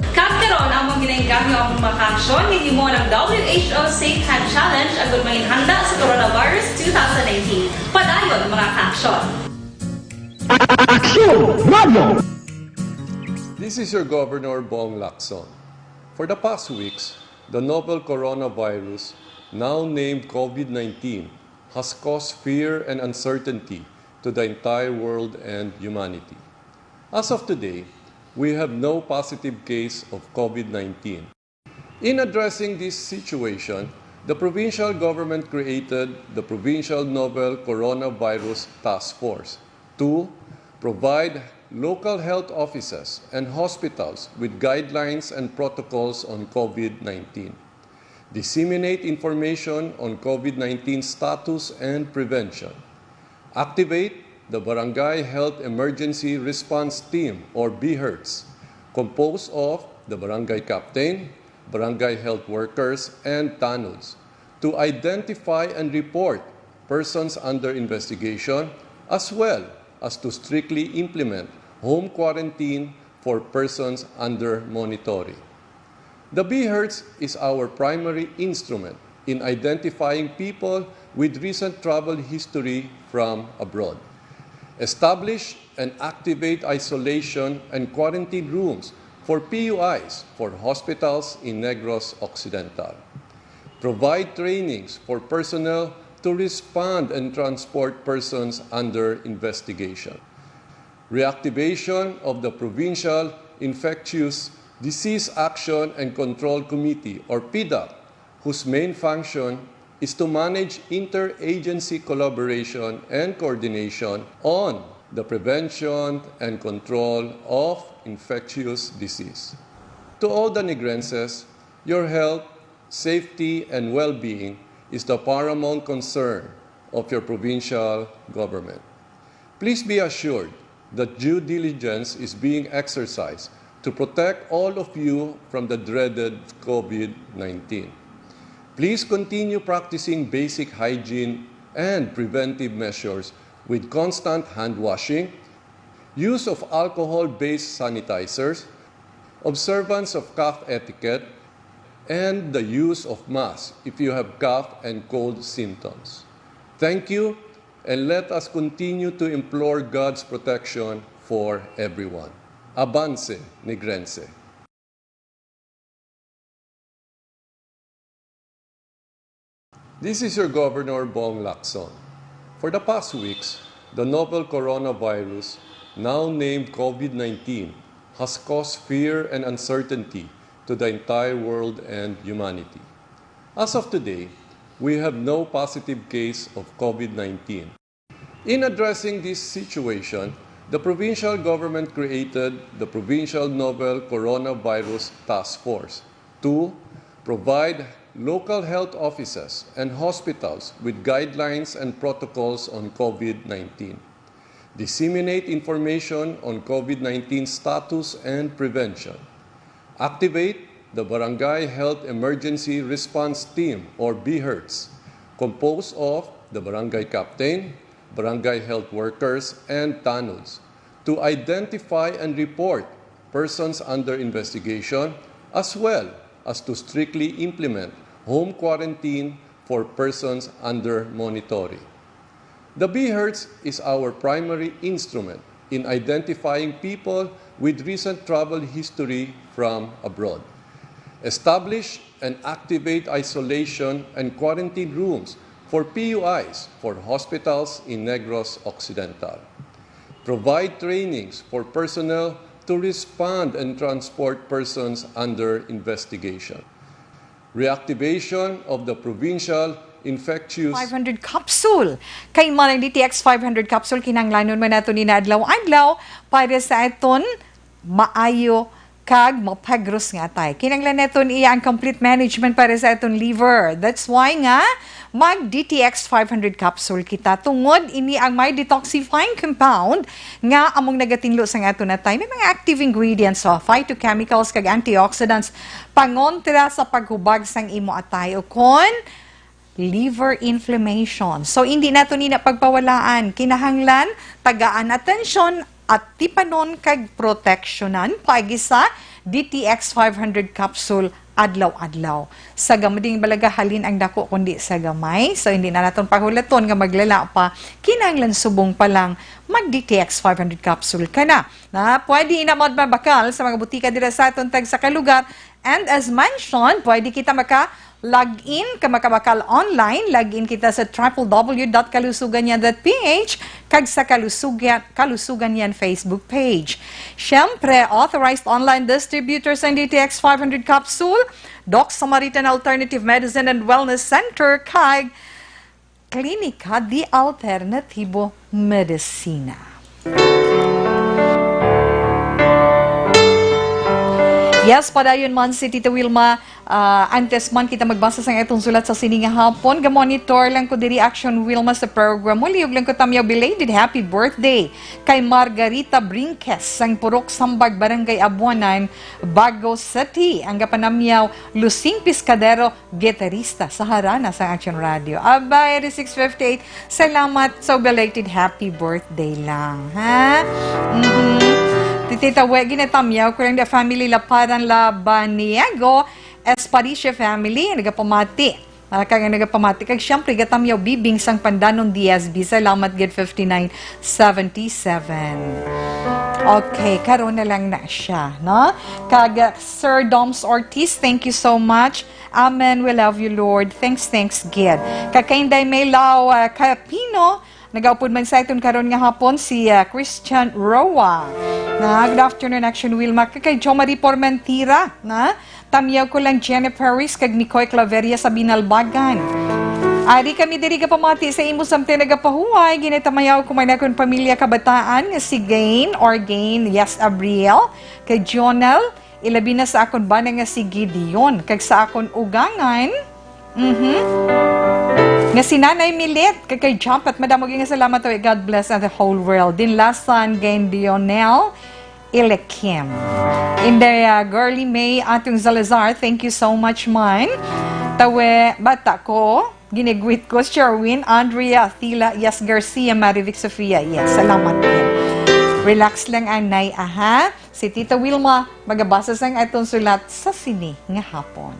Kag karon, amon ginaengganyo ang mga kaaksyon nga himuon ang W H O Safe Hand Challenge agud manginhanda sa coronavirus two thousand nineteen. Padayon, mga kaaksyon. Aksyon Radio! This is your Governor Bong Lacson. For the past weeks, the novel coronavirus, now named COVID nineteen, has caused fear and uncertainty to the entire world and humanity. As of today, we have no positive case of COVID nineteen. In addressing this situation, the provincial government created the Provincial Novel Coronavirus Task Force to provide local health offices and hospitals with guidelines and protocols on COVID nineteen, disseminate information on COVID nineteen status and prevention, activate the Barangay Health Emergency Response Team, or BHERTs, composed of the barangay captain, barangay health workers, and tanods, to identify and report persons under investigation, as well as to strictly implement home quarantine for persons under monitoring. The BHERTs is our primary instrument in identifying people with recent travel history from abroad. Establish and activate isolation and quarantine rooms for P U Is for hospitals in Negros Occidental. Provide trainings for personnel to respond and transport persons under investigation. Reactivation of the Provincial Infectious Disease Action and Control Committee, or PIDAC, whose main function is to manage interagency collaboration and coordination on the prevention and control of infectious disease. To all the Negrenses, your health, safety, and well-being is the paramount concern of your provincial government. Please be assured that due diligence is being exercised to protect all of you from the dreaded COVID nineteen. Please continue practicing basic hygiene and preventive measures with constant hand washing, use of alcohol-based sanitizers, observance of cough etiquette, and the use of masks if you have cough and cold symptoms. Thank you, and let us continue to implore God's protection for everyone. Avance, Negrense. This is your Governor, Bong Lacson. For the past weeks, the novel coronavirus, now named COVID nineteen, has caused fear and uncertainty to the entire world and humanity. As of today, we have no positive case of COVID nineteen. In addressing this situation, the provincial government created the Provincial Novel Coronavirus Task Force to provide local health offices and hospitals with guidelines and protocols on COVID nineteen, disseminate information on COVID nineteen status and prevention, activate the Barangay Health Emergency Response Team, or BHERTs, composed of the barangay captain, barangay health workers, and tanods, to identify and report persons under investigation, as well as to strictly implement home quarantine for persons under monitoring. The BHERTs is our primary instrument in identifying people with recent travel history from abroad. Establish and activate isolation and quarantine rooms for P U Is for hospitals in Negros Occidental. Provide trainings for personnel to respond and transport persons under investigation. Reactivation of the provincial infectious five hundred capsule. Kay man ang D T X five hundred capsule, kinahanglanon man nato ni adlaw-adlaw para sa aton maayo kag mapagros nga atay. Kinahanglan naton iya ang complete management para sa aton liver. That's why nga mag D T X five hundred capsule kita, tungod ini ang may detoxifying compound nga among nagatinlo sang aton atay. May mga active ingredients, so phytochemicals kag antioxidants, pangontra sa paghubag sang imo atay ukon liver inflammation. So, hindi nato ni na pagpawalaan. Kinahanglan tagaan atensyon at tipanon kag proteksyonan paagi sa D T X five hundred capsule adlaw-adlaw. Sa gamding balaga halin ang dako kundi sa gamay. So, hindi na naton pahulaton nga maglala pa. Kinahanglan subong pa lang mag D T X five hundred capsule ka na. Na pwede na magpabakal sa mga butika dira sa aton tag sa kalugar. And as mentioned, pwede kita maka log in ka makabakal online. Log in kita sa triple W dot kalusugan yan dot P H kag sa Kalusugan, Kalusugan yan Facebook page. Siyempre, authorized online distributors ang D T X five hundred capsule, Doc Samaritan Alternative Medicine and Wellness Center, kag Klinika de Alternativo Medicina. Yes, padayon man si Tita Wilma. Ah, antes man kita magbasa sang atong sulat sa sini nga hapon, ga-monitor lang ko diri, Action Wilma sa program. Mulihog lang ko tamyaw belated happy birthday kay Margarita Brinques sang Purok Sambag, Barangay Abuanan, Bago City. Ang gapanamyaw, Lusing Piscadero, gitarista sa harana sang Action Radio. Abay, eri six fifty-eight, salamat sa belated happy birthday lang, ha? Mhm. Titita We, ginatamyaw ko lang the family Laparan Labaniego, Esparicio family, nagapamati. Para ka nga nagapamati. Kag siyempre, gatamyaw Bibing sang Pandanon D S B. Salamat gid, fifty-nine seventy-seven. Okay, karon na lang na siya, no? Kag, uh, Sir Doms Ortiz, thank you so much. Amen. We love you, Lord. Thanks, thanks, gid. Kag kay Inday Maylaw, uh, Capino, nagaupod man sa iton karon nga hapon si, uh, Christian Roa. Na, good afternoon, Action Wilma. Kag kay Jo Marie Pormentira, na, tamyaw ko lang Jennifer Harris kag Nicoy Claveria sa Binalbagan. Ari kami diri gapamati sa imo samtang nagapahuway. Ginatamayaw ko man akon pamilya, kabataan nga si Gain or Gain, yes, Abriel, kay Jonel, ilabi na sa akon bana nga si Gideon, kag sa akon ugangan, mhm, nga si Nanay Milit, kag kay Jump, at madamo gyud nga salamat, tawi, God bless and the whole world. Dinlasan, Gain Dionel, Ilikim. Inday, ah, Girly May Atong Salazar, thank you so much man. Tawi, bata ko, ginigwit ko, Sherwin, Andrea, Thila, yes, Garcia, Marivic, Sofia, yes, salamat din. Relax lang, anay, aha. Si Tita Wilma, magabasa sang aton sulat sa sini nga hapon.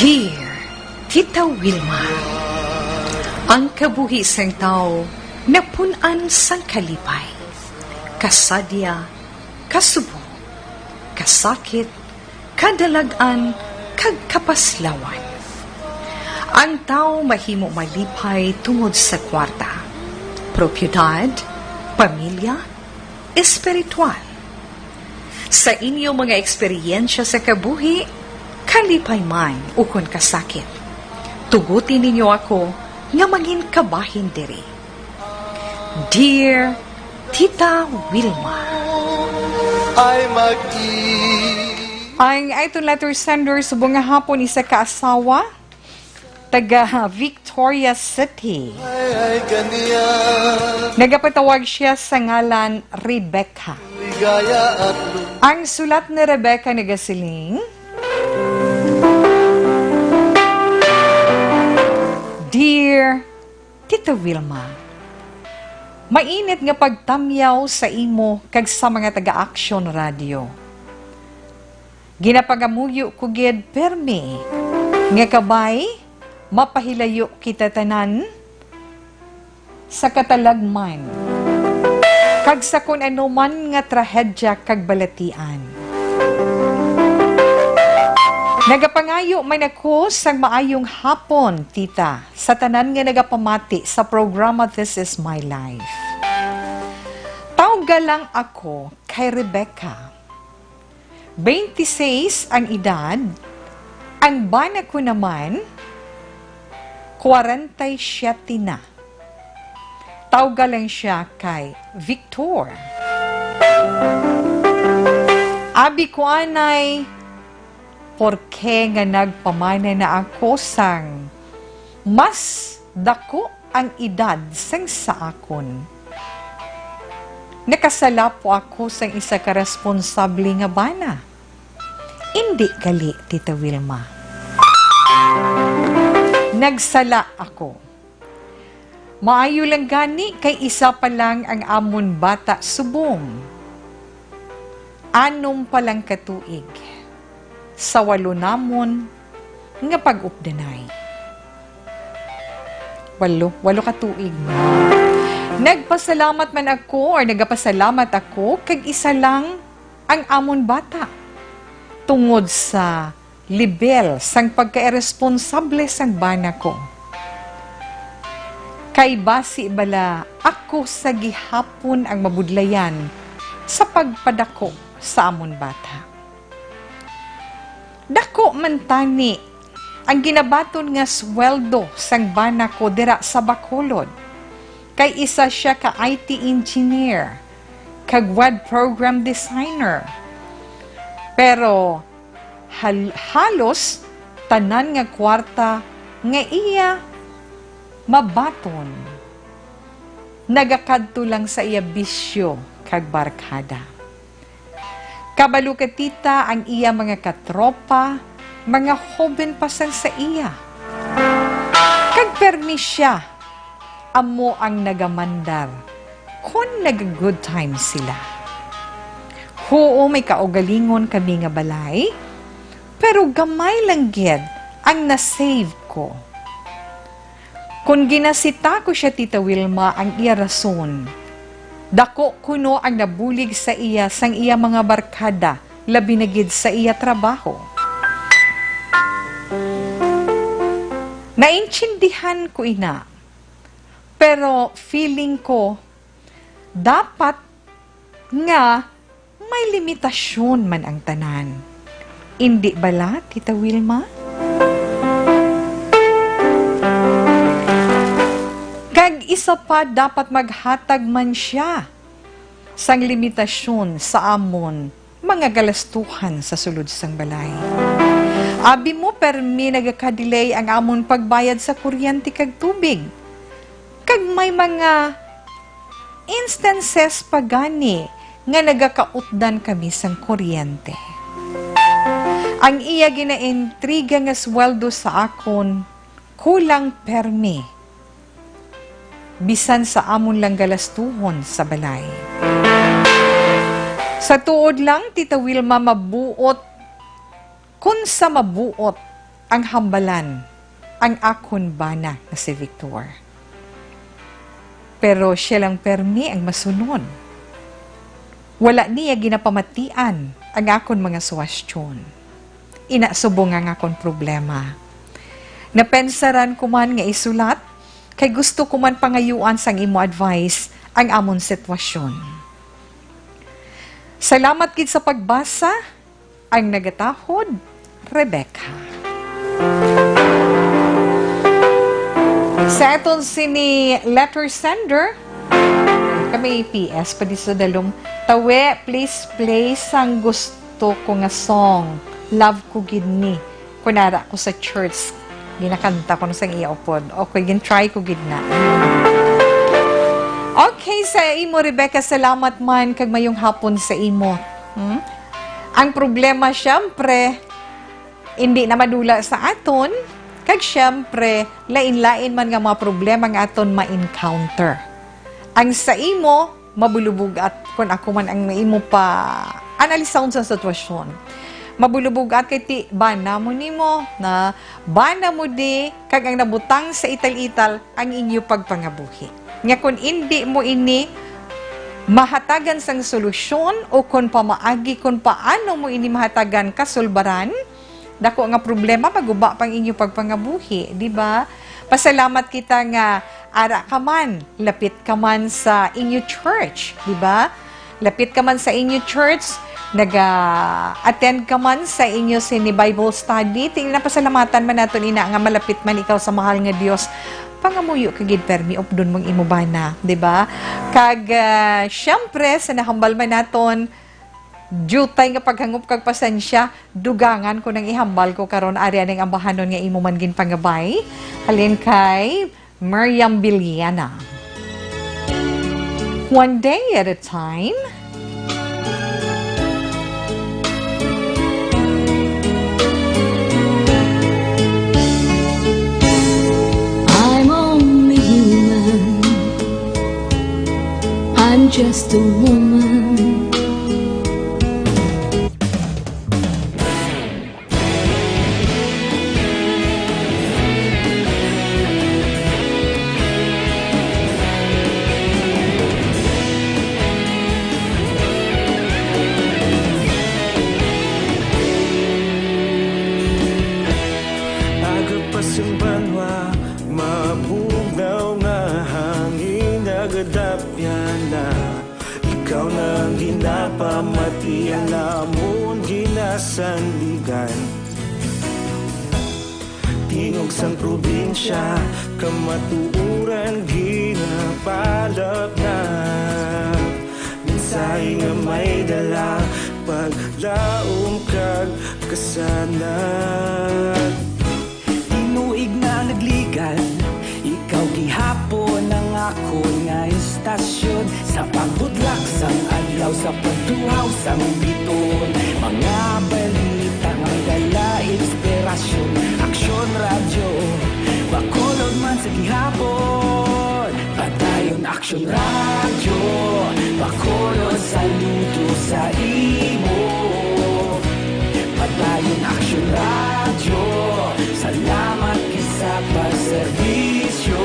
Dear Tita Wilma, ang kabuhi sang tawo napun-an sang kalipay, kasadya, kasubong, kasakit, kadalag-an, kag kapaslawan. Ang tawo mahimo malipay tungod sa kwarta, propiedad, pamilya, espiritual. Sa inyo mga eksperyensya sa kabuhi, kalipay man ukon kasakit, tuguti ninyo ako nga mangin kabahin diri. Dear Tita Wilma. Ay mag-i- Ang iton letter sender subong nga hapon, isa ka asawa, taga Victoria City. Ay, ay, kaniya. Nagapatawag siya sa ngalan Rebecca. Ligaya at lu- Ang sulat ni Rebecca nagasiling, Dear Tita Wilma, mainit nga pagtamyaw sa imo kag sa mga taga-Action Radio. Ginapangamuyo ko gid permi nga kabay mapahilayo kita tanan sa katalagman kag sa kon ano man nga trahedya kag balatian. Nagapangayo man ako sang maayong hapon, tita, sa tanan nga nagapamati sa programa This Is My Life. Tawga lang ako kay Rebecca. Twenty-six ang edad, ang bana ko naman, kwarenta y siyete na. Tawga lang siya kay Victor. Abi ko anay, porke nga nagpamana na ako sang mas dako ang edad sang sa akon. Nakasala po ako sang isa ka responsable nga bana. Indi gali, Tita Wilma. Nagsala ako. Maayo lang gani kay isa pa lang ang amon bata subong. Anom pa lang ka tuig sa walo namon nga pag-updanay. Walo, walo ka tuig na. Nagpasalamat man ako, or nagapasalamat ako, kag isa lang ang amon bata tungod sa lebel sang pagkairesponsable sang bana ko. Kay basi bala ako sa gihapon ang mabudlayan sa pagpadako sa amon bata. man tani ang ginabaton nga sweldo sang bana ko dira sa Bacolod, kay isa sia ka I T engineer kag web program designer. Pero hal-, halos tanan nga kwarta nga iya mabaton nagakadto lang sa iya bisyo kag barkada. Kabalo ka, tita, ang iya mga katropa, mga hoben pa sang sa iya. Kag permi sia amo ang nagamandar kon nag-good time sila. Huo, may kaugalingon kami nga balay, pero gamay lang gid ang na-save ko. Kon ginasita ko sia, Tita Wilma, ang iya rason, dako kuno ang nabulig sa iya sang iya mga barkada, labi na gid sa iya trabaho. Naintindihan ko ina, pero feeling ko dapat nga may limitasyon man ang tanan. Indi bala, Tita Wilma? Kag isa pa, dapat maghatag man sia sang limitasyon sa amon mga galastuhan sa sulod sang balay. Abi mo, permi nagaka-delay ang amon pagbayad sa kuryente kag tubig. Kag may mga instances pa gani nga nagakautdan kami sang kuryente. Ang iya ginaentriga nga sweldo sa akon kulang permi, bisan sa amon lang galastuhon sa balay. Sa tuod lang, Tita Wilma, mabuot kun sa mabuot ang hambalan ang akon bana nga si Victor. Pero sia lang permi ang masunod. Wala niya ginapamatian ang akon mga suwestyon. Ina, subong nga ang akon problema. Napensaran ko man nga isulat, kay gusto ko man pangayuan sang imo advice ang amon sitwasyon. Salamat gid sa pagbasa. Ang nagatahod, Rebecca. Sa aton sini letter sender, kami P S pa di sa dalom. Tawe, please play sang gusto ko nga song. Love ko gid ni. Kunara ko sa church, ginakanta ko na sang iya upod. Okay, gin-try ko gid na. Okay, sa imo, Rebecca, salamat man kag mayong hapon sa imo. Hmm? Ang problema, syempre, hindi na madula sa aton, kag syempre, lain-lain man nga mga problema nga aton ma-encounter. Ang sa imo, mabulubog-at, kun ako man ang imo pa analisahon sa sitwasyon. Mabulubog-at kay ti bana mo nimo, na bana mo di, kag ang nabutang sa ital-ital ang inyo pagpangabuhi. Nga kun indi mo ini mahatagan sang solusyon o kon pamaagi kon paano mo ini mahatagan kasulbaran, dako nga problema, maguba pang inyo pagpangabuhi, di ba? Pasalamat kita nga ara ka man, lapit ka man sa inyo church, di ba? Lapit ka man sa inyo church, naga-attend ka man sa inyo sini Bible study, ti-, napasalamatan man naton ina nga malapit man ikaw sa mahal nga Dios. Pangamuyo ka gid permi, updon mong imo bana, di ba? Kag, ah, syempre, sa nahambal man naton, diutay nga paghangop kag pasensya, dugangan ko nang ihambal ko karon, ari aning ambahanon nga imo man ginpangabay. Halin kay Miriam Biliana. One day at a time. I'm only human. I'm just a woman. Aga pa sang banwa, mabugnaw nga hangin, nagadapyan na. Ikaw na ang ginapamati, ang amon ginasandigan. Tingog sang probinsya, kamatuoran ginapalapnap. Mensahe nga may dala, paglaom kag kasanag. Tinuig na nagligad, ikaw gihapon ang akon nga istasyon. Sa pagbudlak sang adlaw, sa pagtuhaw sang biton, mga balita nga dala inspirasyon. Aksyon Radyo, Bacolod man sa gihapon. Padayon Aksyon Radyo, Bacolod, saludo sa imo. Padayon Aksyon Radyo, salamat gid sa pagserbisyo.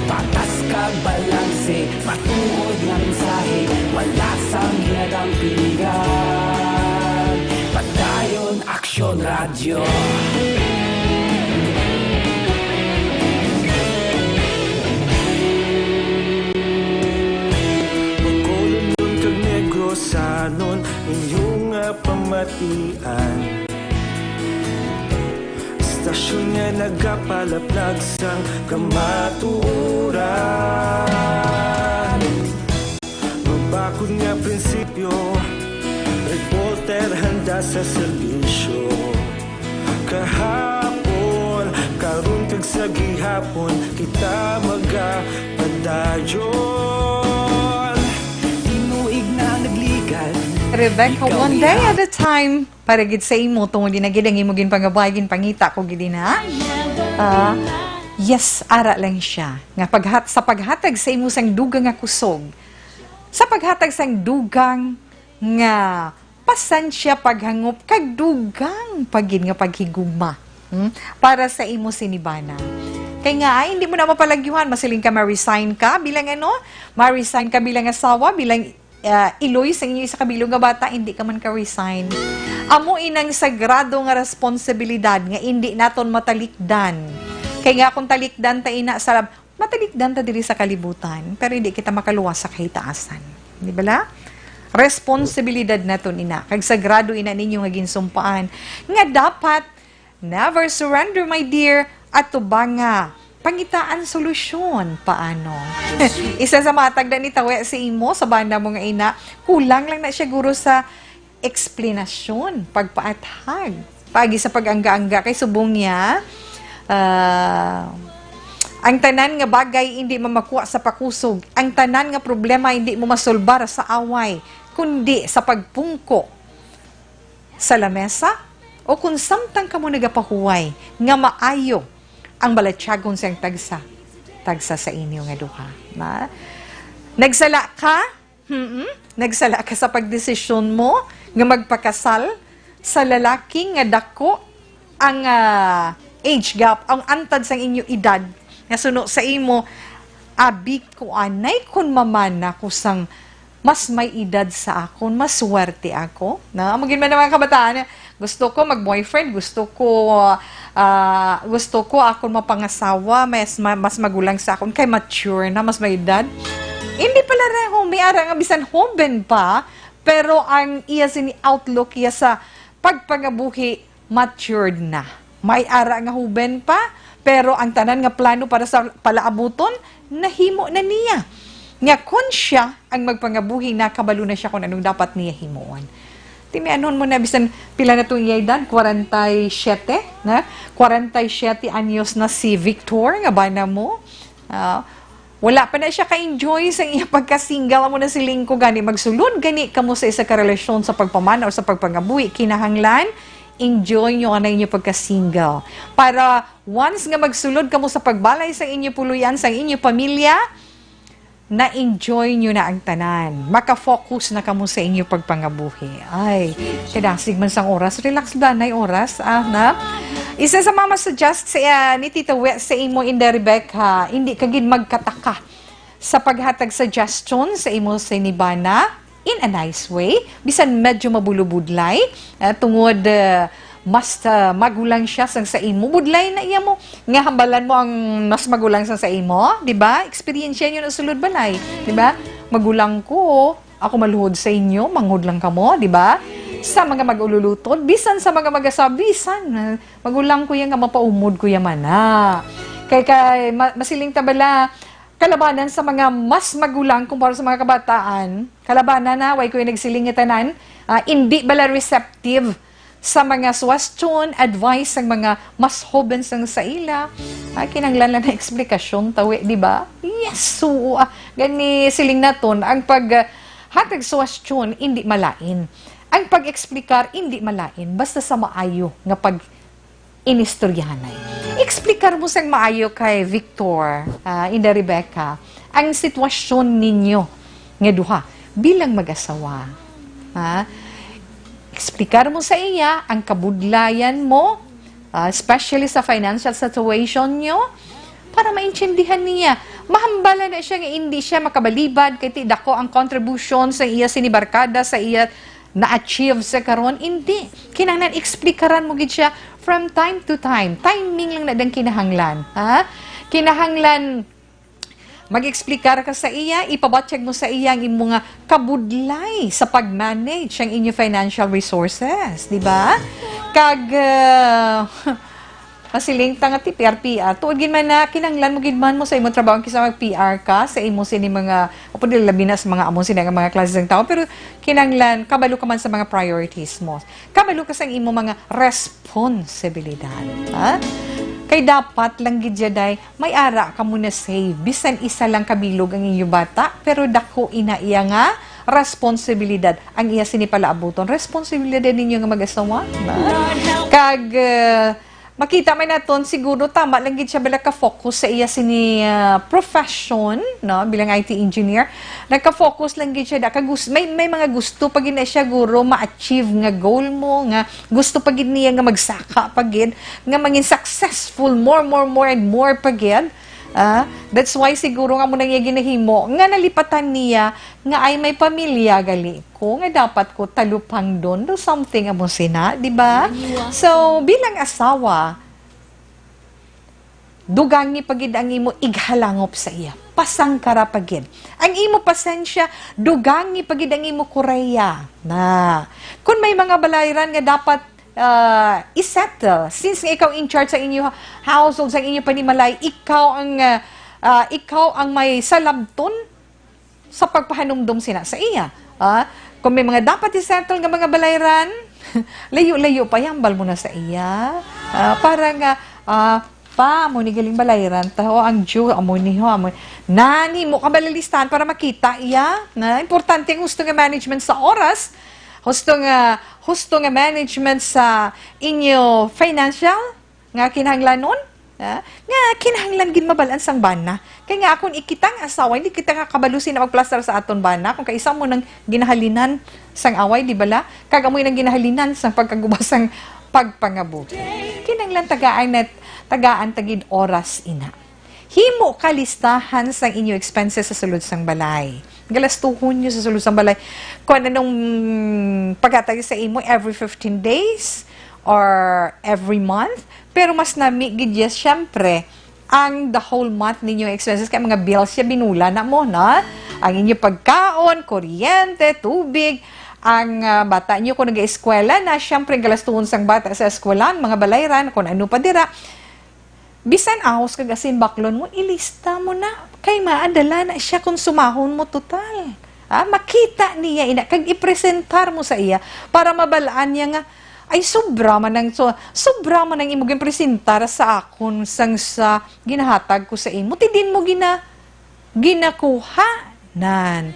Patas kag balanse, matuod nga mensahe, wala sang hinadang piligan. Padayon Aksyon Radyo. Bacolodnon kag Negrosanon, inyo nga pamatian. Istasyon nga nagapalaplag sang kamatuoran. Mabakod nga prinsipyo, reporter handa sa serbisyo. Kahapon, karon kag sa gihapon, kita magapadayon. Tinuig na nagligad. Rebecca, Ikaw one day at a time. Para gid sa imo, tungod ina gid ang imo ginpangabay, ginpangita ko gid ina. Ah, yes, ara lang siya. Nga paghat-, sa paghatag sa imo sang dugang nga kusog, sa paghatag sang dugang nga pasensya, paghangop, kag dugang pa gid nga paghigugma, hmm, para sa imo sini bana. Kay nga, ay, hindi mo na mapalagyuhan, masiling ka, ma-resign ka bilang ano? Ma-resign ka bilang asawa, bilang, ah, iloy sa inyo isa ka bilog nga bata, hindi ka man ka-resign. Amo inang sagrado nga responsibilidad nga hindi naton matalikdan. Kay nga kung talikdan ta ina sa matalikdan ta diri sa kalibutan, pero hindi kita makaluwas sa kahitaasan. Di bala? Responsibilidad naton ina, kag sagrado ina ninyo nga ginsumpaan, nga dapat never surrender, my dear, at tubang nga pangitaan solusyon. Paano? Isa sa matag na nitawi sa imo, sa banda mo nga ina, kulang lang na siya guro sa eksplanasyon, pagpaathag, paagi sa pag-angga-angga, kay subong niya, ah, ang tanan nga bagay hindi mamakuha sa pakusog, ang tanan nga problema hindi mo masulbar sa away, kundi sa pagpungko sa lamesa, o kung samtang kamo nagapahuway nga maayo ang balatyagon sang tagsa, tagsa sa inyo nga duha. Na? Nagsala ka? Hmm? Nagsala ka sa pagdesisyon mo nga magpakasal sa lalaki nga dako ang, ah, age gap, ang antad sang inyo edad, nga suno sa imo, abi ko anay kon mamana ko sang mas may edad sa akon, mas swerte ako. Na, amo gid man ang mga kabataan, gusto ko mag-boyfriend, gusto ko, ah, gusto ko akon mapangasawa, mas, ma-, mas magulang sa akon, kay mature na, mas may edad. Hindi pala ra, may ara nga bisan hoben pa, pero ang iya sini outlook iya sa pagpangabuhi, matured na. May ara nga huben pa, pero ang tanan nga plano para sa palaabuton, nahimo na niya. Nga kon siya ang magpangabuhi, nakabalo na siya kung anong dapat niya himuon. Timianhon mo na, bisan pila na tong iya edad, kwarenta y siete, na? Kwarenta y siete anyos na si Victor, nga bana mo. Ah, wala pa na siya ka-enjoy sa iya pagka-single. Amo na siling ko gani, magsulod gani kamo sa isa ka relasyon, sa pagpamana o sa pagpangabuhi, kinahanglan enjoy nyo anay inyo pagka-single. Para once nga magsulod kamo sa pagbalay sa inyo puluyan, sa inyo pamilya, na-enjoy nyo na ang tanan. Maka-focus na kamo sa inyo pagpangabuhi. Ay, kadasig man sang oras. Relax ba, nay oras? Ah, na? Isa sa mga masuggest sa, ah, ni Tita Wet sa imo, Inday Rebecca, hindi ka gid magkataka sa paghatag suggestion sa imo sinibana in a nice way, bisan medyo mabulubudlay, ah, tungod, ah, mas, ah, magulang siya sang sa imo. Budlay na iya mo, nga hambalan mo ang mas magulang sang sa imo, di ba? Eksperyensya niyo na sulod balay, di ba? Magulang ko, ako maluhod sa inyo, manghod lang kamo, di ba? Sa mga mag-ululutod, bisan sa mga mag-asawa, bisan, ah, magulang ko yan nga mapaumod ko yaman na. Kay, kay ma-, masiling ta bala, kalabanan sa mga mas magulang kumpara sa mga kabataan, kalabanan na, way ko yung nagsiling nga tanan, ah, hindi bala receptive sa mga suwastyon, advice sang mga mas hoben sang sa ila. Ah, kinahanglan lang na eksplikasyon, tawi, di ba? Yes, oo, ah. Gani, siling naton, ang pag, ah, hatag suwastyon, hindi malain. Ang pag-eksplikar, hindi malain. Basta sa maayo nga pag-inistoryahanay. Eksplikar mo sang maayo kay Victor, ah, Inday Rebecca, ang sitwasyon ninyo nga duha bilang mag-asawa. Ha? Eksplikar mo sa iya ang kabudlayan mo, ah, especially sa financial situation nyo, para maintindihan niya. Mahambala na siya nga hindi siya makabalibad kay ti dako ang contribution sa iya sini barkada, sa iya na-achieve sa karon. Hindi. Kinahanglan eksplikaran mo gid siya from time to time. Timing lang na dang kinahanglan, ha? Kinahanglan mag-eksplikar ka sa iya, ipabatyag mo sa iya ang imo nga kabudlay sa pag-manage ang inyo financial resources, di ba? Kag, ah, masiling ta nga ti P R, P R. Tuod gid man na, kinahanglan mo gid man mo sa imong trabaho, kisa mag-P R ka, sa imo sini mga, o pwede labi na sa mga amo sini nga mga klase sang tao, pero kinahanglan, kabalo ka man sa mga priorities mo. Kabalo ka sa imo mga responsibilidad, ha? Kay dapat lang gid, Jaday, may ara ka mo na save. Bisan isa lang ka bilog ang inyo bata, pero dako ina iya nga responsibilidad ang iya sini palaabuton. Responsibilidad ninyo nga mag-asawa, na? Kag, uh, makita man naton, siguro tama lang gid siya bala ka-focus sa iya sini, uh, profession, no? Bilang I T engineer, nagka-focus lang gid siya da, kag gus-, may, may mga gusto pa gid na siya guro ma-achieve nga goal mo, nga gusto pa gid niya nga magsaka pa gid, nga mangin successful more, more, more, and more pa gid. Ah, that's why siguro nga mo na niya ginahimo nga nalipatan niya nga ay may pamilya gali ko, nga dapat ko talupangdon do something amo sina, di ba? So, bilang asawa, dugangi pa gid ang imo ighalangop sa iya. Pasangkara pa gid. Ang imo pasensya, dugangi pa gid ang imo kureya. Na, kung may mga balayran nga dapat, ah, i-settle, since nga ikaw in charge sa inyo household, sa inyo panimalay, ikaw ang, ah, ah, ikaw ang may salabton sa pagpahanumdom sina sa iya. Ah, kung may mga dapat i-settle nga mga balayran, layo-layo pa, ihambal mo na sa iya. Ah, para nga, ah, "Pa, amo ni galing balayran ta, ho, ang due, amo ni, ho, amo ni." Nani mo ka balalistahan para makita iya. Na, importante ang husto nga management sa oras, husto nga, husto nga management sa inyo financial nga kinahanglanon, ha? Nga kinahanglan gid mabal-an sang bana. Kay nga akon ikita nga asawa, hindi kita nga kabalo sina magplastar sa aton bana. Kung kaisa mo nang ginahalinan sang away, di bala? Kag amoy nang ginahalinan sang pagkaguba sang pagpangabuhi. Kinahanglan tagaan na, tagaan ta gid oras ina. Himo ka listahan sang inyo expenses sa sulod sang balay. Galastuhon nyo sa sulod sang balay. Kung anong paghatag sa imo every fifteen days or every month. Pero mas nami gid, yes, syempre, ang the whole month ninyo expenses, kay mga bills siya, binula na mo, na? Ang inyo pagkaon, kuryente, tubig, ang, ah, bata nyo kung nag-eskwela na, syempre, ang galastuhon sang bata sa eskwelahan, mga balayran, kung ano pa dira. Bisan ahos kag asin baklon mo, ilista mo na. Kay maadala na siya kung sumahon mo total. Ah, makita niya ina, kag ipresentar mo sa iya para mabalaan niya nga, "Ay, sobra man ang, so, sobra man ang imo ginpresentar sa akon sang sa ginahatag ko sa imo. Ti din mo gina-, ginakuha." Nan.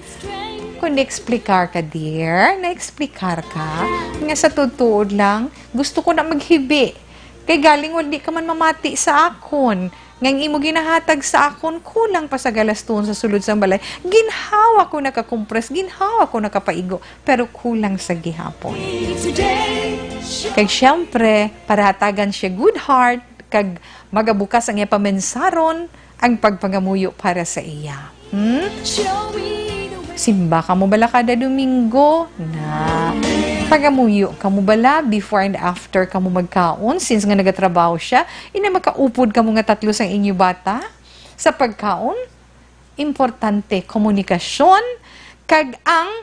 Kung na-explicar ka, dear, na-explicar ka, nga sa tuod-tuod lang, gusto ko na maghibi. Kay galing wala, di ka man mamati sa akon. Nga ang imo ginahatag sa akon, kulang pa sa galastuhon sa sulod sang balay. Ginhawa ko nakakumpres, ginhawa ko nakapaigo, pero kulang sa gihapon. Kag siyempre, para hatagan siya good heart, kag magabukas ang iya pamensaron, ang pagpangamuyo para sa iya. Hmm? Simba ka mo bala kada Domingo? Na. Pangamuyo ka mo bala before and after ka mo magkaon? Since nga nagatrabaho siya, ina makaupod ka mo nga tatlo sang inyo bata? Sa pagkaon, importante komunikasyon kag ang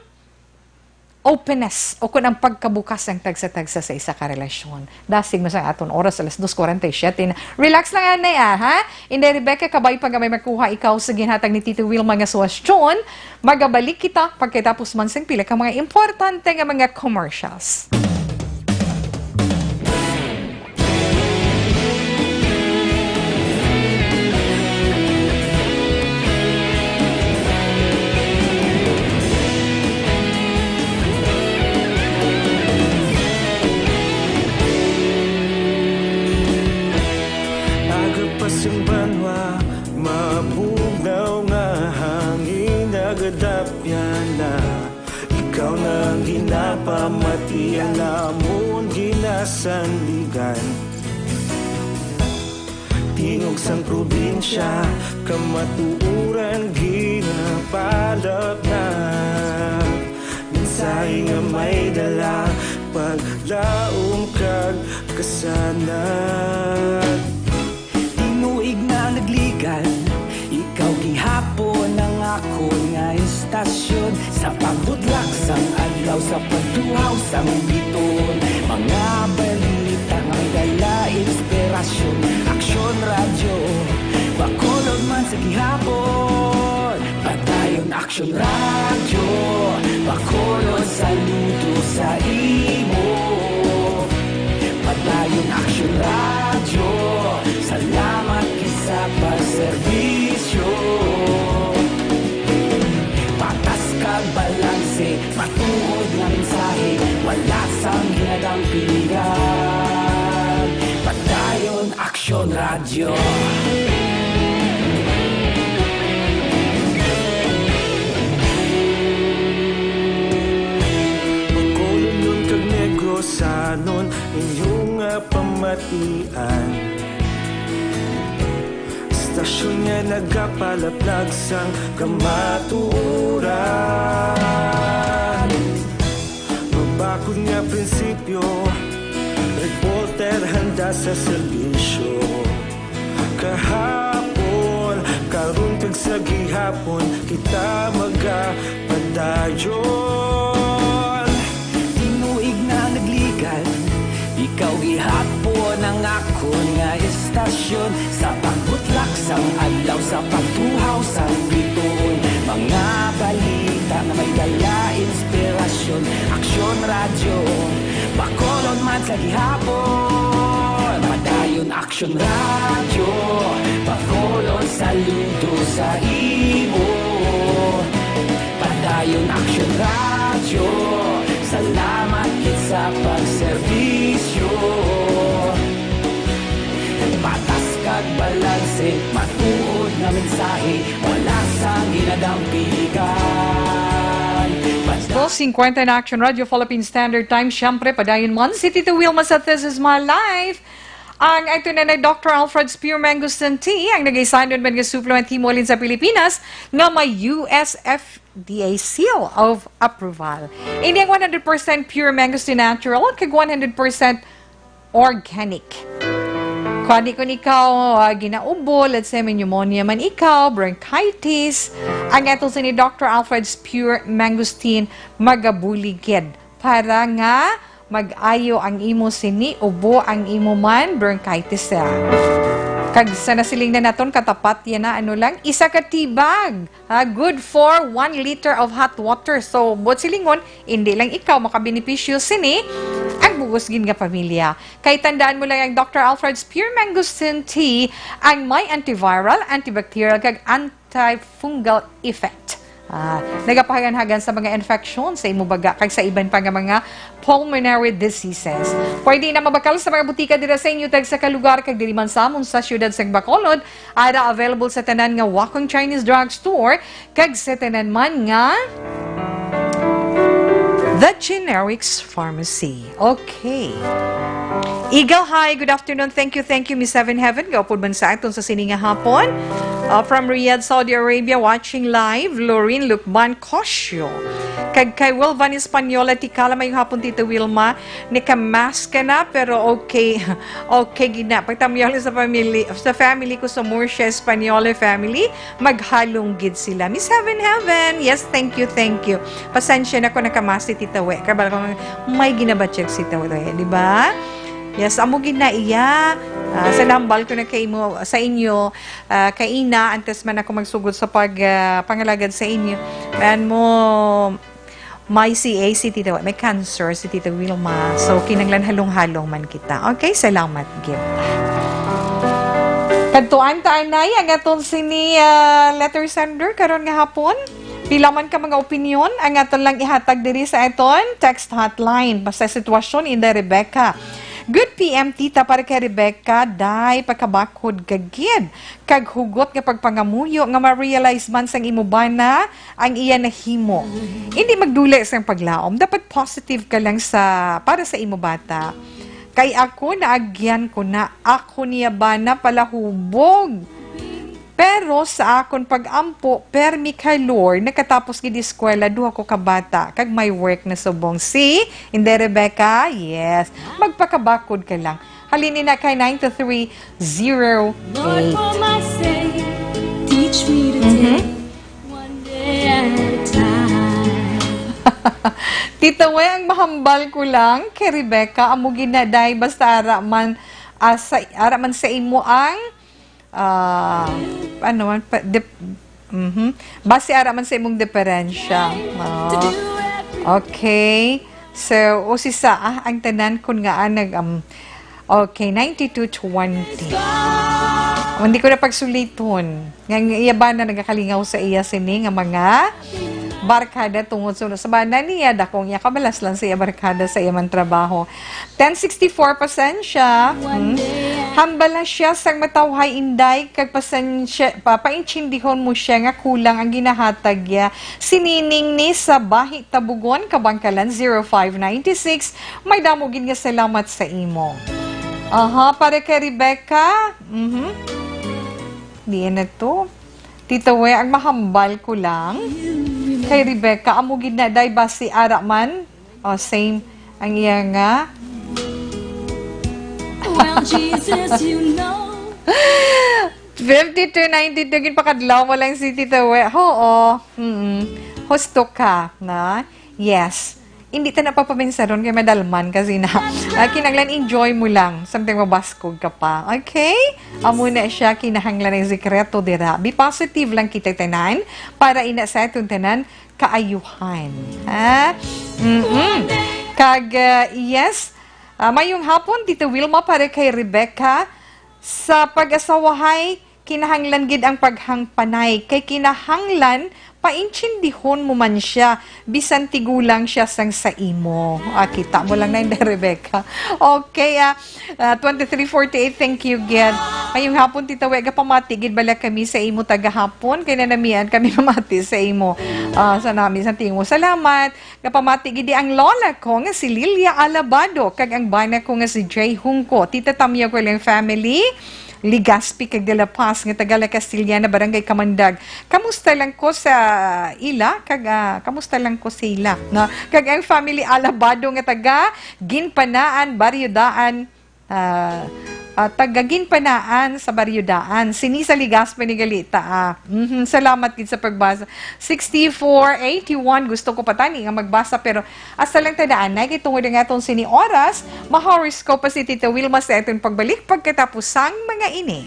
openness o kun ang pagkabukas ang tagsa-tagsa sa isa ka relasyon. Dasig mo sa aton oras, alas dos forty-seven na. Relax lang, anay, ah, ha? Inday Rebecca, kabay pa nga may makuha ikaw sa ginhatag ni Tito Wilma nga suwestyon. Magabalik kita pagkatapos man sing pila ka mga importante nga mga commercials. Aga pa sing banwa, mabugnaw nga hangin, nagadapyan na. Ikaw na ang ginapamati, ang amon ginasandigan. Tingog sang probinsya, kamatuoran ginapalapnag. Mensahe nga may dala, paglaom kag kasanag. Tinuig na nagligan, ikaw gihapon ang akon nga istasyon. Sa pagbudlak sang adlaw, sa pagtuhaw sang biton, mga balita nga may dala inspirasyon. Aksyon Radyo, Bacolod man sa gihapon. Padayon Aksyon Radyo, Bacolod, saludo sa imo. Padayon Aksyon Radyo, salamat gid sa pagserbisyo. Patas kag balanse, matuod nga mensahe, wala sang hinadang piligan. Padayon Aksyon Radyo. Bacolodnon kag Negrosanon, inyo nga pamatian. Istasyon nga nagapalaplag sang kamatuoran. Mabakod nga prinsipyo, reporter handa sa serbisyo. Kahapon, karon kag sa gihapon, kita magapadayon. Tinuig na nagligan, ikaw gihapon ang akon nga istasyon. Sa pagbutlak sang adlaw, sa pagtuhaw sang bituon, mga balita nga may dala inspirasyon. Aksyon Radyo, Bacolod man sa gihapon. Padayon Aksyon Radyo, Bacolod, saludo sa imo. Padayon Aksyon Radyo, salamat gid sa pagserbisyo. Patas kag balanse, matuod nga mensahe, wala sang hinadang piligan. Basta Dos cincuenta na Action Radio Philippine Standard Time. Siyempre, padayon man si Tito Wilma sa This Is My Life. Ang ato na na Doctor Alfred's Pure Mangosteen Tea, ang nagaisanon man nga supplement himo halin sa Pilipinas nga may U S F D A seal of approval. Ini ang one hundred percent pure mangosteen natural kag one hundred percent organic. Kuwani kun ikaw, ah, ginaubo, let's say, may pneumonia man ikaw, bronchitis, ang ato sini Doctor Alfred's Pure Mangosteen magabulig gid para nga mag-ayo ang imo sini, ubo, ang imo man bronchitis, ah. Kag sa nasiling na naton, katapat yan na, ano lang, isa ka tea bag. Ah, good for one liter of hot water. So, buot silingon, indi lang ikaw makabenepisyo sini, ang bug-os gid nga pamilya. Kay tandaan mo lang ang Doctor Alfred's Pure Mangosteen Tea, ang may antiviral, antibacterial, kag antifungal effect. Ah, nagapahaganhagan sa mga infeksyon sa imo baga kag sa iban pa nga mga pulmonary diseases. Pwede na mabakal sa mga butika dira sa inyo tagsa ka lugar kag diri man sa amon sa siyudad sa Bacolod. Ara available sa tanan nga Wakong Chinese Drug Store kag sa tanan man nga The Generics Pharmacy. Okay. Eagle, hi, good afternoon. Thank you, thank you, Miss Seven Heaven. Gaupod man sa aton sa sini nga hapon. Uh, from Riyadh, Saudi Arabia, watching live, Lorin Lukban Kosyo. Kag kay Wilvan Española, tikala, mayong hapon, Tita Wilma. Naka-mask ka na, pero okay. Okay gid na. Pagtamyol sa family, sa family ko sa Murcia Española family, maghalong gid sila. Miss Heaven Heaven, yes, thank you, thank you. Pasensya na ko, naka-mask si Tita We. Kabalo ko, may ginabatyag si Tita We, di ba? Yes, amo gid na iya. Ah, sa nambal ko na kay mo, sa inyo, ah, kaina, antes man ako magsugod sa pag, ah, pangalagad sa inyo. Man mo, may C A si Tita, may cancer si Tita Wilma. So, kinahanglan halong-halong man kita. Okay, salamat gid. Kadtuan ta anay ang aton sini, ah, letter sender karon nga hapon. Pila man ka mga opinyon ang aton lang ihatag diri sa aton text hotline. Basta sitwasyon, Inday Rebecca. Good P M, tita, para kay Rebecca, day, pakabakod ka gid kag hugot nga pagpangamuyo nga ma-realize man sang imo bana ang iya nahimo. Hindi magduli sang paglaom. Dapat positive ka lang sa, para sa imo bata. Kay ako, naagyan ko na. Ako niya bana palahubog. Pero sa akon pag-ampo, permi kay Lord, nakatapos gid eskwela, duha ko ka bata, kag may work na subong. Si Inday Rebecca, yes. Magpakabakod ka lang. Halin na kay nine two three zero eight. Lord, for my sake, teach me to Mhm. take one day at a time. Tita We, ang mahambal ko lang kay Rebecca, amo gid na, day, basta ara man, ah, sa, ara man sa imo ang, ah, ano man, pa, dep-, mhm. Basi ara man sa imong diferensya. Oh. Okay. So, usisa, ah, ang tanan kun nga, ah, nag, um, okay, ninety-two twenty. Hindi ko na pagsuliton. Nga, nga iya bana nagakalingaw sa iya sini nga mga barkada tungod sa, sa bana niya, dakong iya kabalas lang sa iya barkada sa iya man trabaho. Ten sixty-four, pasensya. Hmm. Hambal na siya sang matawhay, Inday, kag pasensya, pa, paintindihon mo siya nga kulang ang ginahatag niya. Si Nining ni sa Bahi, Tabugon, Kabangkalan, zero five ninety-six. May damo gid nga salamat sa imo. Aha, para kay Rebecca. Mhm. Diin na to. Tita We, ang mahambal ko lang kay Rebecca, amo gid na, day, basi ara man. Oh, same ang iya nga. Well, Jesus, you know. Fifty-two ninety-two, ginpakadlaw mo lang si Tita We. Oo. Mm. Husto ka, na? Yes. Hindi ta na papaminsaron kay madalman kasi na. Ah, kinahanglan enjoy mo lang. Samtang mabaskog ka pa. Okay? Amo na siya, kinahanglan ang sikreto dira. Be positive lang kita tanan para ina sa atong tanan kaayuhan. Ha? Mm-mm. Kag, ah, yes, ah, mayong hapon, Tita Wilma, para kay Rebecca. Sa pag-asawahay, kinahanglan gid ang paghangpanay. Kay kinahanglan, paintindihon mo man siya, bisan tigulang siya sang sa imo. Ah, kita mo lang na, Inday Rebecca. Okay, ah, ah, twenty-three forty-eight, thank you gid. Mayong hapon, Tita We, gapamati gid bala kami sa imo tagahapon. Kay nanamian kami mamati sa imo. Ah, sa nami, sa tingog. Salamat. Gapamati gid ang lola ko nga si Lilia Alabado, kag ang bana ko nga si Jay Hungko. Tita Tamia ko lang family, Legazpi kag De La Paz nga taga La Castellana, Barangay Kamandag. Kamusta lang ko sa ila? Kag, ah, kamusta lang ko sa ila, no? Kag ang family Alabado nga taga Ginpanaan, Barrio Daan, ah, ah, taga Ginpanaan sa Barrio Daan. Sini sa Legazpi ni Galita, ah. Mhm, salamat gid sa pagbasa. Sixty-four eighty-one, gusto ko pa tani nga magbasa, pero hasta lang tandaan na, kay tungod ang aton sini oras, ma-horoscope pa si Tita Wilma sa aton pagbalik pagkatapos sang mga ini.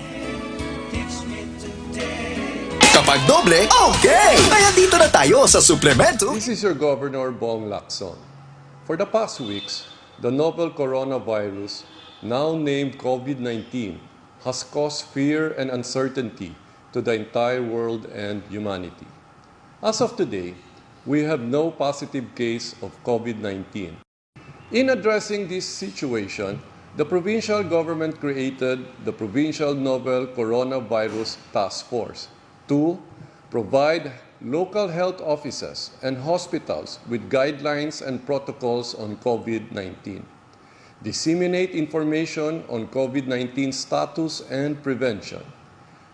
Kapag doble, okay! Kaya dito na tayo sa suplemento. This is your Governor Bong Lacson. For the past weeks, the novel coronavirus, now named COVID nineteen, has caused fear and uncertainty to the entire world and humanity. As of today, we have no positive case of COVID nineteen. In addressing this situation, the provincial government created the Provincial Novel Coronavirus Task Force to provide local health offices and hospitals with guidelines and protocols on COVID nineteen, disseminate information on COVID nineteen status and prevention,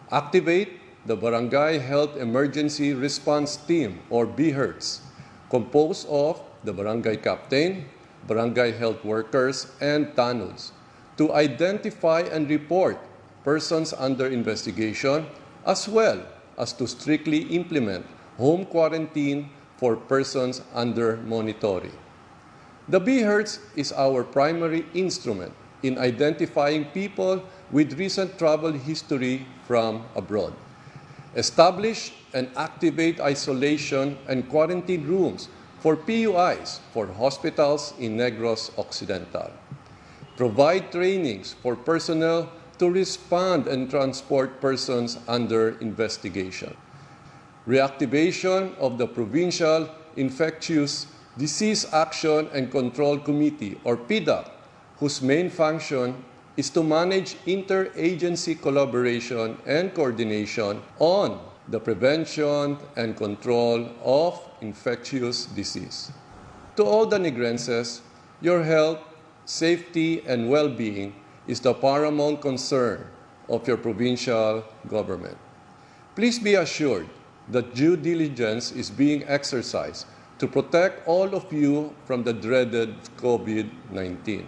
activate the Barangay Health Emergency Response Team, or BHERTs, composed of the barangay captain, barangay health workers, and tanods, to identify and report persons under investigation, as well as to strictly implement home quarantine for persons under monitoring. The BHERTs is our primary instrument in identifying people with recent travel history from abroad. Establish and activate isolation and quarantine rooms for P U Is for hospitals in Negros Occidental. Provide trainings for personnel to respond and transport persons under investigation. Reactivation of the Provincial Infectious Disease Action and Control Committee, or PIDAC, whose main function is to manage interagency collaboration and coordination on the prevention and control of infectious disease. To all the Negrenses, your health, safety, and well-being is the paramount concern of your provincial government. Please be assured that due diligence is being exercised to protect all of you from the dreaded COVID nineteen.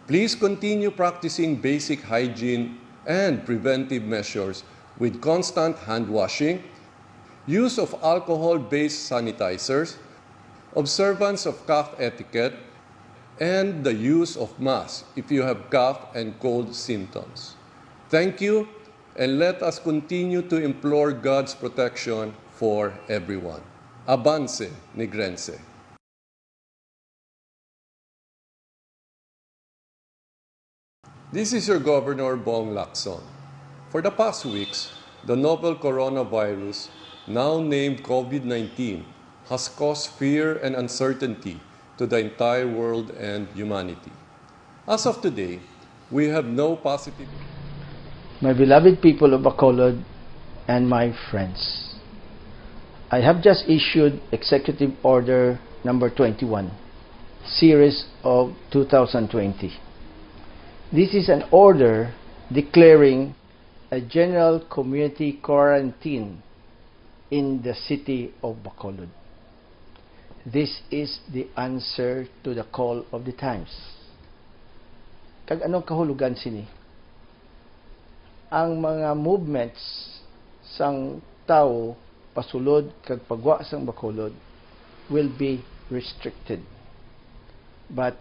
Please continue practicing basic hygiene and preventive measures with constant hand washing, use of alcohol-based sanitizers, observance of cough etiquette, and the use of masks if you have cough and cold symptoms. Thank you, and let us continue to implore God's protection for everyone. Avance, Negrense. This is your Governor, Bong Lacson. For the past weeks, the novel coronavirus, now named COVID nineteen, has caused fear and uncertainty to the entire world and humanity. As of today, we have no positive. My beloved people of Bacolod and my friends, I have just issued Executive Order Number twenty-one, Series of two thousand twenty. This is an order declaring a general community quarantine in the city of Bacolod. This is the answer to the call of the times. Kag anong kahulugan sini? Ang mga movements sang tawo pasulod kag pagwa sang Bacolod will be restricted. But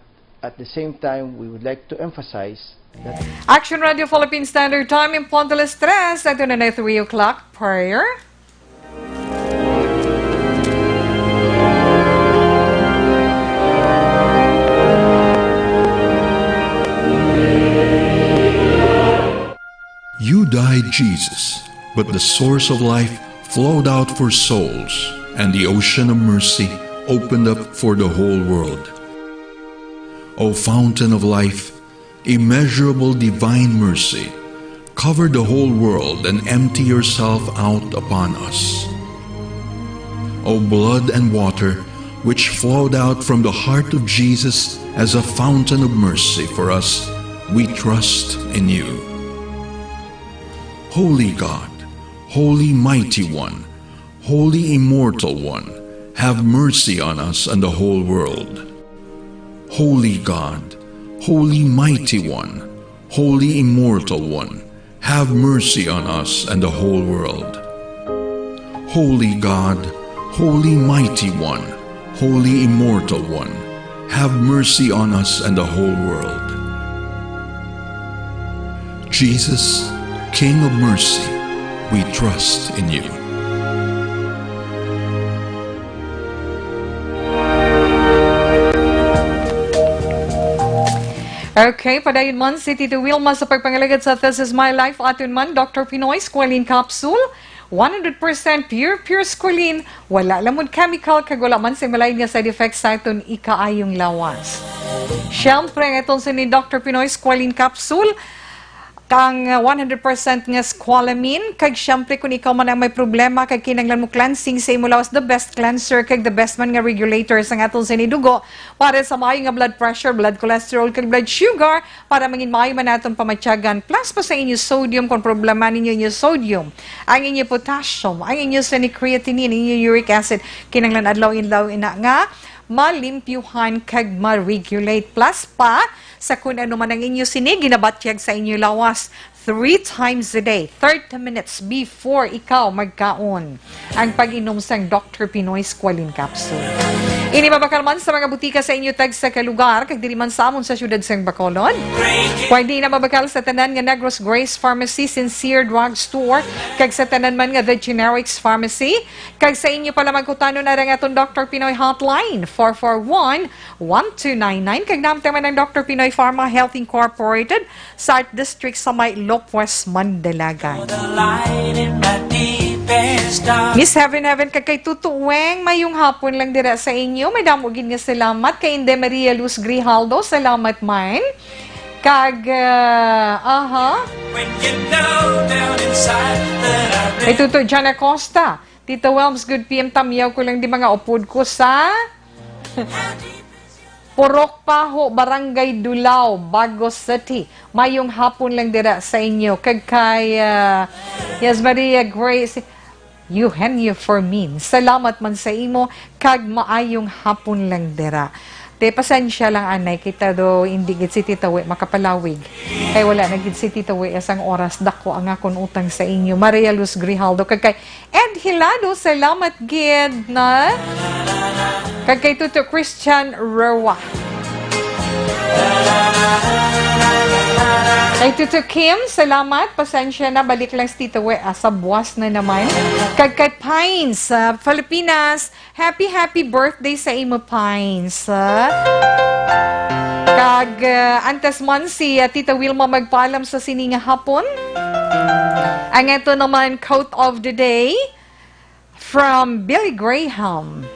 at the same time, we would like to emphasize that Action Radio Philippine Standard Time in Ponte Tres. Ito na na three o'clock. Prayer. You died, Jesus, but the source of life flowed out for souls, and the ocean of mercy opened up for the whole world. O fountain of life, immeasurable divine mercy, cover the whole world and empty yourself out upon us. O blood and water, which flowed out from the heart of Jesus as a fountain of mercy for us, we trust in you. Holy God, Holy Mighty One, Holy Immortal One, have mercy on us and the whole world. Holy God, Holy Mighty One, Holy Immortal One, have mercy on us and the whole world. Holy God, Holy Mighty One, Holy Immortal One, have mercy on us and the whole world. Jesus, King of mercy, we trust in you. Okay, padayon man si Tito Wilma sa pagpangalagad sa This Is My Life. Aton man, Doctor Pinoy Squalene Capsule. One hundred percent pure, pure squalene. Wala lamod chemical, kag wala man sa malain nga side effects sa aton ikaayong lawas. Siyempre, ang aton sini Doctor Pinoy Squalene Capsule. ang, uh, one hundred percent nga squalamine. Kag siyempre, kung ikaw man ang may problema, kag kinahanglan mo cleansing sa imo lawas, the best cleanser, kag the best man nga regulator sa aton sini dugo, para sa maayo nga blood pressure, blood cholesterol, kag blood sugar, para mangin maayo man naton pamatyagan. Plus pa sa inyo sodium, kung problema ninyo inyo sodium, ang inyo potassium, ang inyo sini creatinine, inyo uric acid, kinahanglan adlaw-adlaw ina nga malimpyuhan kag ma-regulate. Plus pa, sa kun ano man ang inyo sini ginabatyag sa inyo lawas, three times a day, thirty minutes before ikaw magkaon, ang pag-inom sang Doctor Pinoy Squalene Capsule. Ini mabakal man sa mga butika sa inyo tagsa ka lugar, kag diri man sa amon sa siyudad sang Bacolod. Pwede na mabakal sa tanan nga Negros Grace Pharmacy, Sincere Drug Store, kag sa tanan man nga The Generics Pharmacy. Kag sa inyo pa lamang kutanon, ara ang aton Doctor Pinoy Hotline, four four one, one two nine nine. Kag namtay man ang Doctor Pinoy Pharma Health Incorporated, sa Art District sa may Lopez, Mandalagan. Miss Heaven Heaven, kag kay Tuto Weng, mayong hapon lang dira sa inyo. Madamo gid nga salamat kay Inde Maria Luz Grijaldo. Salamat man. Kag, ah, aha. Kay Tuto John Acosta, Tita Welms, good P M, tamyaw ko lang di mga upod ko sa Purok Paho, Barangay Dulao, Bago City. Mayong hapon lang dira sa inyo. Kag kay, ah, Yes Maria Grace Eugenio Fermin, salamat man sa imo, kag maayong hapon lang dira. Te, pasensya lang, anay, kita do, hindi gid si Tita Wi makapalawig. Kay wala na gid si Tita Wi, asang oras, dako ang akon utang sa inyo. Maria Luz Grijaldo, kag kay Ed Hilado, salamat gid na. Kag kay Tuto Christian Roa. Kay Tuto Kim, salamat. Pasensya na, balik lang si Tito We, ah, sa buwas na naman. Kag kay Pines, sa Pilipinas, happy, happy birthday sa imo, Pines, ah. Kag, ah, antes man si, ah, Tita Wilma magpaalam sa sini nga hapon. Ang ito naman, quote of the day from Billy Graham.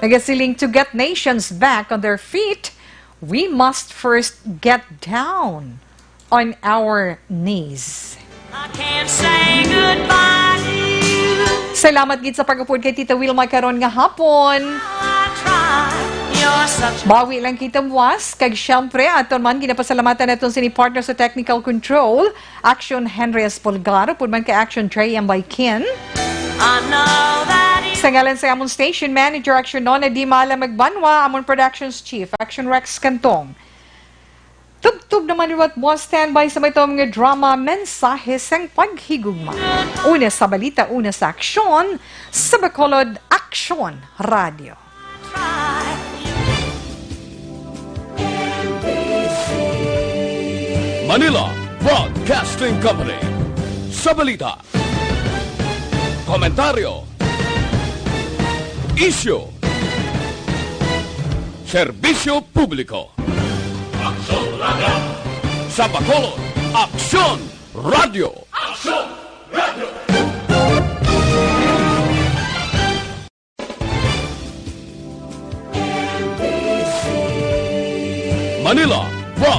Nagasiling, "To get nations back on their feet, we must first get down on our knees." I can't say goodbye to you. Salamat gid sa pag-upod kay Tita Wilma karon nga hapon. I try. You're such a Bawi lang kita buwas, kag siyempre, aton man ginapasalamatan naton sini partner sa technical control, Action Henry Espolgar, upod man kay Action Trey M. Baikin. I know that it Sa ngalan sa amon station manager, Action Nona Di Mala Magbanwa, amon productions chief, Action Rex Cantong. Tubtob naman liwat mo, standby sa may tawag nga drama, Mensahe sang Paghigugma. Una sa balita, una sa aksyon, sa Bacolod Aksyon Radio. Manila Broadcasting Company. Sa balita, komentaryo, isyu, serbisyo publiko. Aksyon Radio. Sa Bacolod, Aksyon Radio. Aksyon Radio. Manila